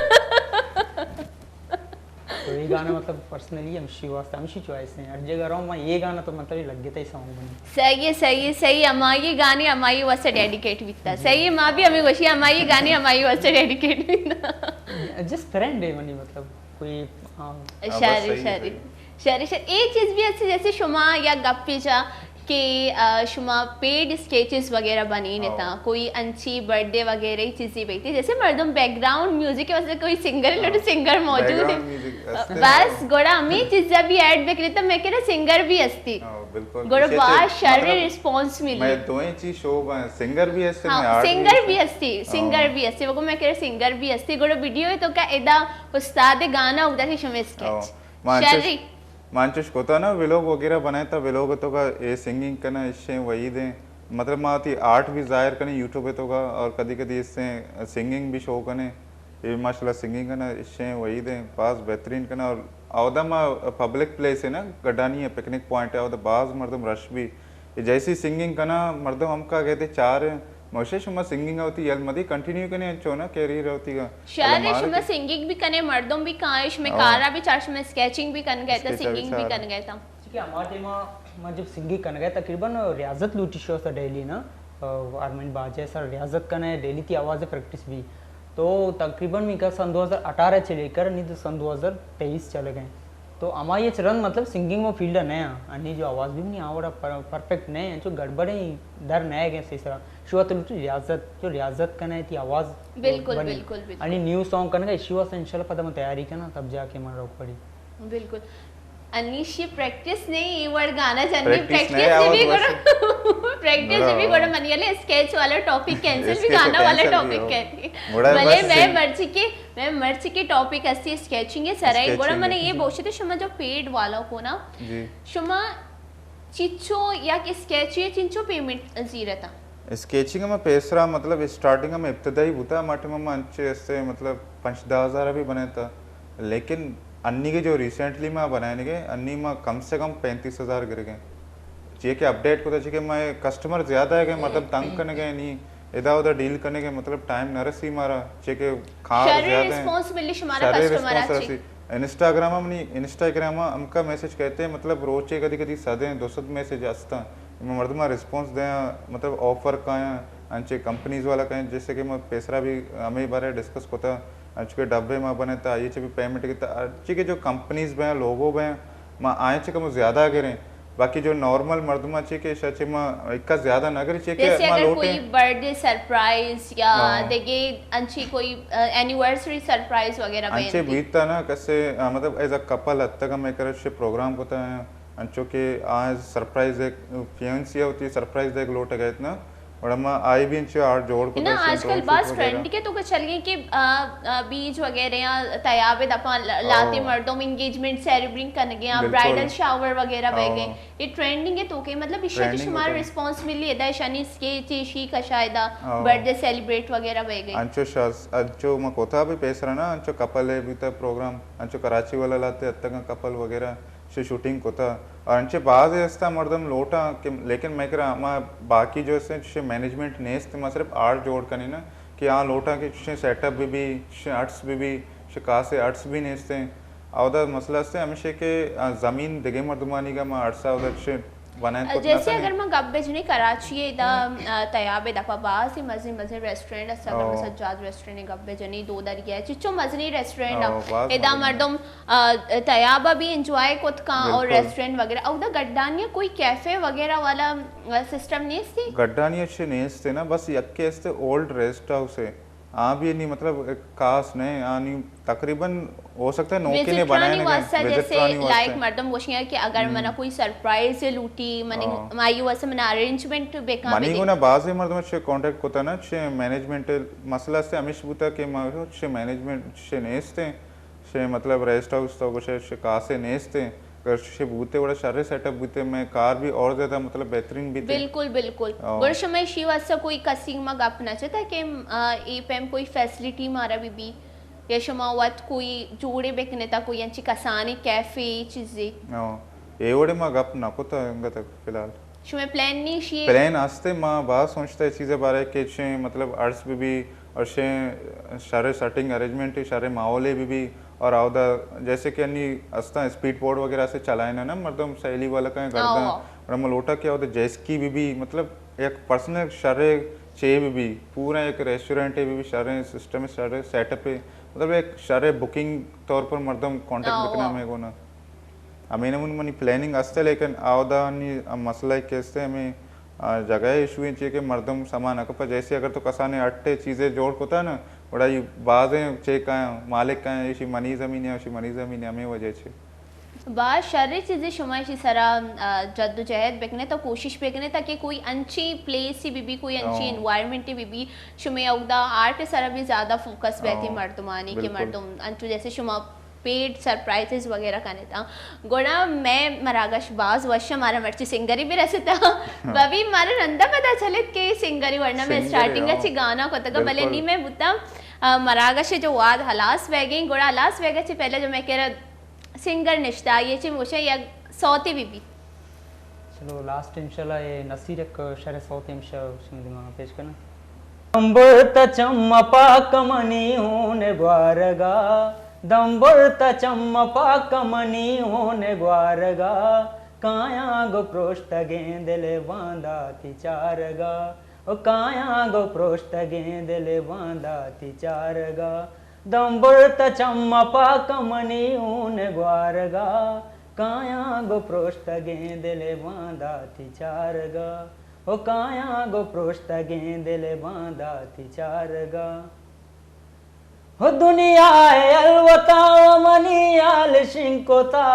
تو یہ گانا مطلب پرسنلی ہمشی واسطہ ہمشی چوائس ہیں۔ ہر جگہ رہوں میں یہ گانا تو مطلب یہ لگ گیا تھا یہ سانگ بنی۔ صحیح ہے، صحیح ہے، صحیح ہے۔ ہمائی گانے ہمائی واسطے ڈیڈیکیٹ بیتا۔ صحیح ہے، ماں بھی ہمیں گوشی ہمائی گانے ہمائی واسطے ڈیڈیکیٹ بیتا۔ جسٹ فرینڈ ہے منی مطلب کوئی، ہاں۔ ہاں، بس شری، صحیح ہے، شری۔ صحیح ہے۔ شری، شری۔ ایک چیز بھی اچھی جیسے شما یا گپی جا کہ، آ، شما پیڈ اسکیچز وغیرہ بنین ہاں۔ تا، کوئی انچی برتھ ڈے وغیرہ ہی چیزیں بیتی۔ جیسے مردم بیک گراؤنڈ میوزک کے واسطے کوئی سنگر، ہاں۔ لوٹو سنگر موجود بیک ہے۔ گراؤنڈ میوزک ہستے۔ بس گڑا ہمیں چیزاں بھی ایڈ بکرے تو میں کہہ رہا سنگر بھی ہستی۔ ہاں، بالکل۔ گڑا اسے باز چیز، شر مطلب، رسپانس ملی۔ میں دوئیں چیز شو با-، سنگر بھی ہستے، ہاں، میں آرٹ بھی سنگر ہستے۔ بھی ہستی، ہاں۔ سنگر بھی ہستی۔ وہ میں کہہ رہا سنگر بھی ہستی۔ گڑا ویڈیو تو کا ادا استاد گانا ادا سے شمع اسکیچ۔ ہاں۔ ما انچوش، شری۔ ما انچوش کتا نا، ویلوگ وغیرہ بنائے تا، ویلوگ تو کا اے سنگنگ کنا اشیں وحید ہیں۔ مطلب ما تی آرٹ بھی ظاہر کنی یوٹیوب تو کا، اور کدی کدی اس سے سنگنگ بھی شو کنے۔ یہ ماشاءاللہ سنگنگ کنا اشیں وحید ہیں، باز بہترین کنا۔ اور اودا ما پبلک پلیس ہے نا، گڈانی ہے، پکنک پوائنٹ ہے، اودا باز مردم رش بھی۔ یہ جیسی سنگنگ کنا، مردم ہم کا کہتے چار ہیں، موشے شما سنگنگ ہوتی یل مدی کنٹینیو کنے انچو نا کیریئر ہوتی گا۔ شہر شما سنگنگ بھی کنے، مردم بھی کائش میں ہاں۔ کارا بھی چار، شما اسکیچنگ بھی کن گئے تا، اسکیچر بھی سنگنگ بھی چار۔ کن گئے تا۔ کہ ہما ٹائم ما جب سنگنگ کن گئے تقریباً ریاضت لوٹی شو سا ڈیلی نا، آ، ہارمونی باجے سر ریاضت کنے، ڈیلی تی آواز پریکٹس بھی۔ تو تقریباً میکا سن دو ہزار اٹھارہ چلے کر، نہیں تو سن دو ہزار تئیس چلے گئے۔ تو ہمائی اچ رند مطلب سنگنگ و فیلڈ نہ آں، انی جو آواز بھی نہیں آوڑا پر-، پرفیکٹ نہ آں، جو گڑبڑیں در نہ گئے صحیح سرا۔ شو تو لوٹی ریاضت، جو ریاضت کنے تی آواز بالکل، بنی۔ بالکل، بالکل۔ انی نیو سانگ کنے گا، اشی واسطے انشاءاللہ پدا میں تیاری کنا، تب جا کے من روک پڑی۔ بالکل۔ انیشی پریکٹس نہیں، یہ ورڈ گانا جننی پریکٹس پریکٹس نہیں، آواز بھی ویسے۔ کرو۔ پریکٹس بھی کرو، منی والے اسکیچ والا ٹاپک کینسل بھی، اسکیچ گانا والا کینسل بھی ٹاپک ہو۔ کہتی۔ بڑا بلے بس میں مرچی کے، میں مرچی کے ٹاپک ہستی اسکیچنگ ہے سرائی۔ اسکیچنگ بڑا من ہے۔ یہ بوشتے شما جو پیڈ والا کو نا، جی۔ شما چچو یا کہ اسکیچ ہے، چنچو پیمنٹ زیرتا؟ اسکیچنگ میں پیسرا مطلب اسٹارٹنگ میں ابتدائی بوتا، ہما ٹائم میں انچے اسے مطلب پنچ دہ ہزار بھی بنے تا، لیکن انی کے جو ریسنٹلی ما بنائیں گے، انی ما کم سے کم پینتیس ہزار گر گئے۔ چیئے کہ اپڈیٹ کو تو چیئے کہ میں کسٹمر زیادہ ہے کہ مطلب تنگ کرنے گئے نہیں، ادا ادا ڈیل کرنے کے مطلب ٹائم نہ رسی مارا، چیئے کہ کار شہری زیادہ ہیں۔ رسپانس ملی شمارا شہری کسٹمر رسپانس اچھی۔ رسی۔ انسٹاگرام ہم نہیں، انسٹاگرام ہم کا میسج کہتے ہیں، مطلب روچے کدی کدی صد ہیں، دو سد میسج ہستا۔ میں مردمہ رسپانس دیں، مطلب آفر کایاں، انچے کمپنیز والا کہیں، جیسے کہ میں پیسرا بھی ہمیں بارے ڈسکس کتا، انچو کہ ڈبے ما بنے تا، یہ چھ بھی پیمنٹ کیتا، انچے کہ جو کمپنیز بیں، لوگو بیں، ما آئیں چھ کم زیادہ گریں۔ باقی جو نارمل مردم چی کہ شا چی ما اکا زیادہ نہ کری چی کہ جیسے ما اگر لوٹیں۔ کوئی برتھ ڈے سرپرائز یا ہاں۔ دیگے انچی کوئی، آ، اینیورسری سرپرائز وغیرہ انچے بیت۔ بیتا نا کسے، آ، مطلب ایز اے کپل حد تک ہم ایک رش پروگرام کوتا ہے، انچو کہ آ سرپرائز ایک فیونسی ہوتی ہے، سرپرائز ایک لوٹ گئے اتنا۔ اور ہم آئی بھی انچے آرٹ جوڑ کو نا، آج کل باز ٹرینڈ کے تو کہ چل گئے کہ، آ، آ، بیج وغیرہ یا تیاب دپا ل-، لاتے ہاں۔ مردم انگیجمنٹ سیریمنی کن گئے، بالکل۔ برائیڈل شاور وغیرہ بہ گئے۔ ہاں۔ یہ ٹرینڈنگ ہے تو کہ مطلب ایشی ٹرینڈنگ شمار ہوتا ہے۔ رسپانس ملی ادا، ایشانی اسکیچ ایشی کشا ادا، ہاں۔ برتھ ڈے سیلیبریٹ وغیرہ بہ گئے۔ انچو شاز، انچو ما کوتا بھی پیسرا نا، انچو کپل ہے بیتا پروگرام، انچو کراچی والا لاتے حد تک کپل وغیرہ شے شوٹنگ کتا۔ اور انچے باز ہستا مردم لوٹا کہ، لیکن میں کرا ما باقی جو سے چشے مینجمنٹ نیست، ما صرف آرٹ جوڑ کنی نا کہ آ لوٹا کہ چشے سیٹ اپ بھی بھی، چشے ارٹس بھی بھی، چشے کاسے ارٹس بھی نیست ہیں۔ اودا مسئلہ ہستے ہمیشہ کہ، آ، زمین دگے مردمانی کا ما ارٹسا اودا چشے بنائیں کت نہ جیسے کنیں۔ اگر ما گپ بجنیں کراچی ء ادا، آ، تیاب ء دپا باز ہی مزنیں مزنیں ریسٹورنٹ است، اگر ما او۔ سجاد ریسٹورنٹ ء گپ بجنیں، دو دریا ء چچو مزنیں ریسٹورنٹ او، آ، باز ادا مزنیں۔ مردم، آ، تیاب ء بھی انجوائے کت کاں اور بالکل۔ ریسٹورنٹ وغیرہ۔ اودا گڈانی ء کوئی کیفے وغیرہ والا، آ، سسٹم نیستی؟ گڈانی ء چے نیست نا، بس یکے است اولڈ ریسٹ ہاؤس ہے۔ آ بھی نی مطلب خاص نہ، آنی تقریباً ہو سکتا ہے نوکے نے وزٹرانی بنائے نہ گئے۔ واسطہ جیسے وزٹرانی واسطہ۔ لائک مردم گوشی ہیں کہ اگر ہم۔ منا کوئی سرپرائز لوٹی، من ہاں۔ مائی واسطے منا ارینجمنٹ بکاں منی بدے۔ گونا بعض مردم چے کانٹیکٹ کوتا نا، چے مینجمنٹ مسئلہ سے ہمیش بوتا کہ ما چے مینجمنٹ چے نیست ہیں، چے مطلب ریسٹ ہاؤس تو گوشے چے کاسے نیست ہیں۔ اگر چوشیں بوتے، وڑا شریں سیٹ اپ بوتے، مئے کار بھی اور زیادہ مطلب بہترین بیتے۔ بالکل، بالکل۔ او۔ گڑا شما ایشی واسطہ کوئی کسی ما گپ نہ چتا کہ، آ، اے پیم کوئی فیسلٹی مارا بھی بی، یا شما وت کوئی جوڑے بکنے تا کوئی انچی کسانی کیفے چیزے؟ او۔ اے وڑے ما گپ نہ کتا انگت فی الحال۔ شما پلان نہیں شی؟ پلان ہستے، ما باز سوچتا اے چیزے بارے کہ چیں مطلب عرض بھی بھی اور شیں شر سیٹنگ ارینجمنٹ، شر ماحولے بھی بھی، اور آودا جیسے کہ انی استاں اسپیڈ بورڈ وغیرہ سے چلائے نا، نا مردم سیلی والا کہیں گرداں، ہاں۔ اور ہم لوٹا کہ آودا جیسکی بھی بھی، مطلب ایک پرسنل شر چے بھی بھی، پورا ایک ریسٹورنٹ بھی بھی شر سسٹم، شر سیٹ اپ، مطلب ایک شر بکنگ طور پر مردم کانٹیکٹ ہاں، بکنا ہاں۔ میں گونا۔ ہمے نمون منی پلاننگ است، لیکن آودا نی مسئلہ کہ است ہمیں، آ، جگہ ایشو ہیں چیئے کہ مردم سما نہ کپا۔ جیسے اگر تو کسانے اٹے چیزیں جوڑ کتا نا، گڑا یہ بازیں چے کہیں مالک کہیں، ایشی منی زمین ہے، ایشی منی زمین ہے، ہمیں وجہ چے۔ باز شر چیزیں شما ایشی سرا، آ، جد و جہد بکنے تا، کوشش بکنے تا کہ کوئی انچی پلیس ہی بی بی، کوئی انچی ہاں۔ انوائرمنٹ ہی بی بی، شما اودا آرٹ سرا بھی زیادہ فوکس بیتی ہاں۔ مردمانی کہ بالکل۔ مردم انچو جیسے شما پیڈ سرپرائزز وغیرہ کنیت۔ آ، گڑا مئے مراگش باز وش، مارا مرچی سنگری بھی رستا۔ ہاں۔ ببی مارا رندا پتا چلیت کہ سنگری، ورنہ مئے سنگری، اسٹارٹنگ ہاں۔ چی گانا کتگا، بلے بالکل۔ نی مئے بوتا، آ، مراگش جو واد ہلاس بیگیں، گڑا ہلاس بیگا چی پہلے جو مئے کرا سنگر نشتا، یہ چی موشا یک سوتی بھی بھی۔ چلو، لاسٹ انشاءاللہ اے نصیر یک شعر سوت ہمیشہ شما دیما پیش کناں۔ دم برت چم پاک منی ہون گوارگا، دم برت چم پاک منی ہون گوارگا، کایاں گو پروشتگیں دل باندا تی چارگا، او کایاں گو پروشتگیں دل باندا تی چارگا۔ دم برت چم پاک منی ہون گوارگا، کایاں گو پروشتگیں دل باندا تی چارگا، او کایاں گو پروشتگیں دل باندا تی چارگا۔ ہو دنیا ء الوتا و منی حال شنگ کتا،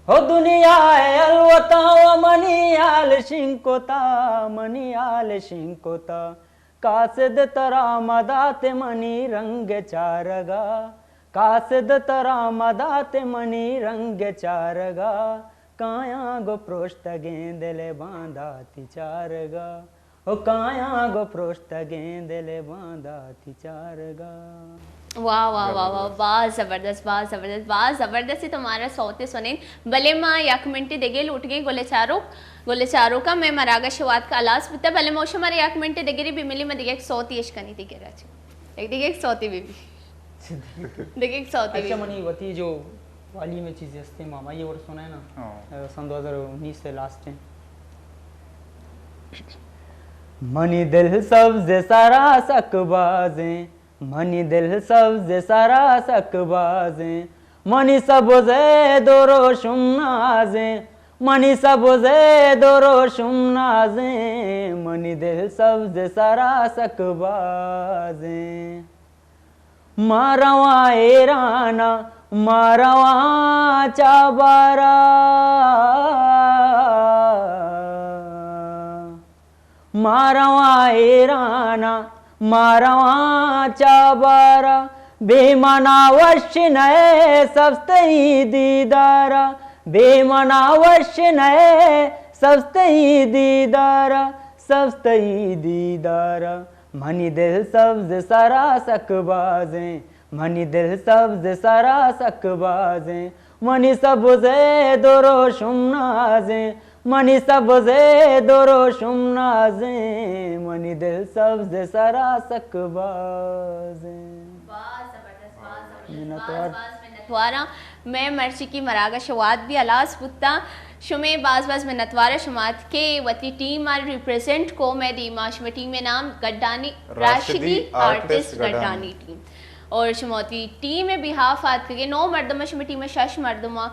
ہو دنیا ء الوتا و منی حال شنگ کتا، منی حال شنگ کتا۔ قاصد ترا مدات منی رنگ چارگا، قاصد ترا مدات منی رنگ چارگا، کایاں گو پروشتگیں دل باندا تی چارگا، او کایاں گو پروشتگیں دل باندا تی چارگا۔ واہ، واہ، واہ، واہ، زبردست۔ باز زبردست، باز زبردست، باز زبردست تمہارا سوتے سنیں۔ بلے ما یک منٹے دگے لوٹگیں گل چاروک، گل چاروکا مئے مراگش وات کا ہلاس بوتا، بلے ما شمارا یک منٹے دگری بھی ملی، ما دگہ یک سوتی اشکنی دگہ راچی۔ یک دگہ یک سوتی بھی بھی۔ دگہ یک سوتی بھی اچھا، بھی۔ منی وتی جو والی میں چیزیں ہستے ماما، یہ اور سنا ہے نا؟ ہاں۔ سن دو ہزار انیس سے لاسٹ ہیں۔ منی دل سبز سرا سک بازیں، منی دل سبز سرا سک بازیں، منی سبز ء دو روشم نازیں، منی سبز ء دو روشم نازیں، منی دل سبز سرا سک بازیں۔ ما رواں ایرانا، ما رواں چابارا۔ ما رواں ایرانا، ما رواں چابارا، بے منا وش نئے سبز تئی دیدارا، بے منا وش نئے سبز تئی دیدارا، سبز تئی دیدارا۔ منی دل سبز سرا سک بازیں، منی دل سبز سرا سک بازیں، منی سبز ء دو روشم نازیں، منی سبز ء دو روشم نازیں، منی دل سبز سرا سک بازیں۔ باز زبردست، باز زبردست، منتوار۔ باز، باز منتواراں۔ مئے مرچی کی مراگش واد بھی ہلاس بوتاں۔ شمے باز باز منتوار شما ات کہ وتی ٹیم ءَ ریپریزنٹ کو مئے دیما۔ شمے ٹیم ءِ نام گڈانی راشدی راشدی آرٹسٹ آرٹسٹ گڈانی۔ گڈانی ٹیم۔ اور شما وتی ٹیم ءِ بیہاف آتکگے، نو مردم، شمے ٹیم ءِ شش مردم، او۔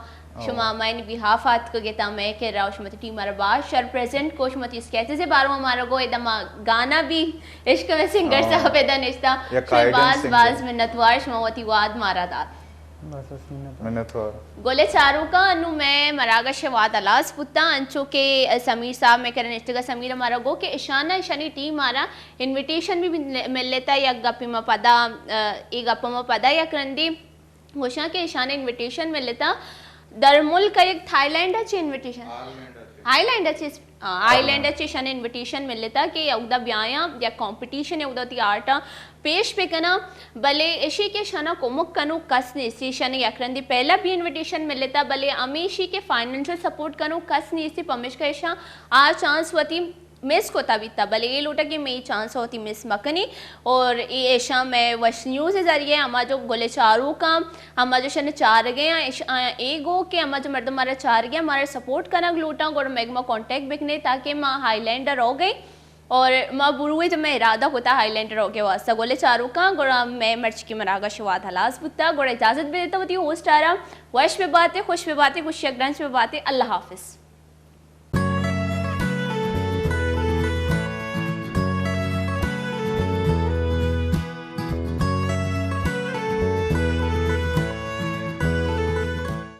شما مئے بیہاف آتکگے تا مئے کرا، شما وتی ٹیم ءَ را باز شر پریزنٹ کو، شما وتی اسکیچز ءِ بارو ءَ مارا گو، ادا ما گانا بھی عشق میں سنگر او۔ صاحب ادا نشتا۔ یک شمے آئیڈن باز سنگر۔ باز منتوار، شما وتی واد مارا دات۔ بس، بس، منت وار۔ منت وار۔ گل چاروکاں، انو مئے مراگش ءِ واد ہلاس بوتا، انچو کہ سمیر صاحب مئے کرا نشتگا، سمیر ءَ مارا گو کہ اشانا، اشانی ٹیم ءَ را انویٹیشن بھی مل-، ملتا، یک گپے ما پدا، اے گپ ما پدا یک رندے گوشاں کہ اشانا انویٹیشن ملتا، در ملک ءَ یک تھائی لینڈ ءَ چہ انویٹیشن، آئرلینڈ ءَ چہ۔ آئرلینڈ ءَ چہ، آ، آئرلینڈ ءَ چہ اشانا انویٹیشن ملتا کہ اودا بیایاں، یک کمپٹیشن ءَ اودا وتی آرٹاں پیش بکناں، بلے اشی کہ اشانا کمک کنوک کس نیست۔ اشانا یک رندے پہلا بھی انویٹیشن ملتا، بلے ہمیشی کہ فائنینشل سپورٹ کنوک کس نیست، پمیشکا اشاں آ چانس وتی مس کتا بیتا، بلے اے لوٹا کہ مئے چانس وتی مس مکنی۔ اور اے اشاں مئے وش نیوز ذریعے ہما جو گل چاروکاں، ہما جو شن چارگے ہیں، اش-، آ، اے گو کہ ہما جو مردم مارا چارگے ہیں، مارا سپورٹ کنگ لوٹاں، گڑا مئے ما کانٹیکٹ بکنے تاکہ ما آئرلینڈ ءَ روگے اور ما بروے جو مئے ارادہ کتا آئرلینڈ ءَ روگے واسطہ۔ گل چاروکاں، گڑا مئے مرچی کہ مراگش ءِ واد ہلاس بوتا، گڑا اجازت بدیتا وتی ہوسٹ ءَ را۔ وش بباتے، خوش بباتے، خوشی ءِ گرنچ بباتے۔ اللہ حافظ۔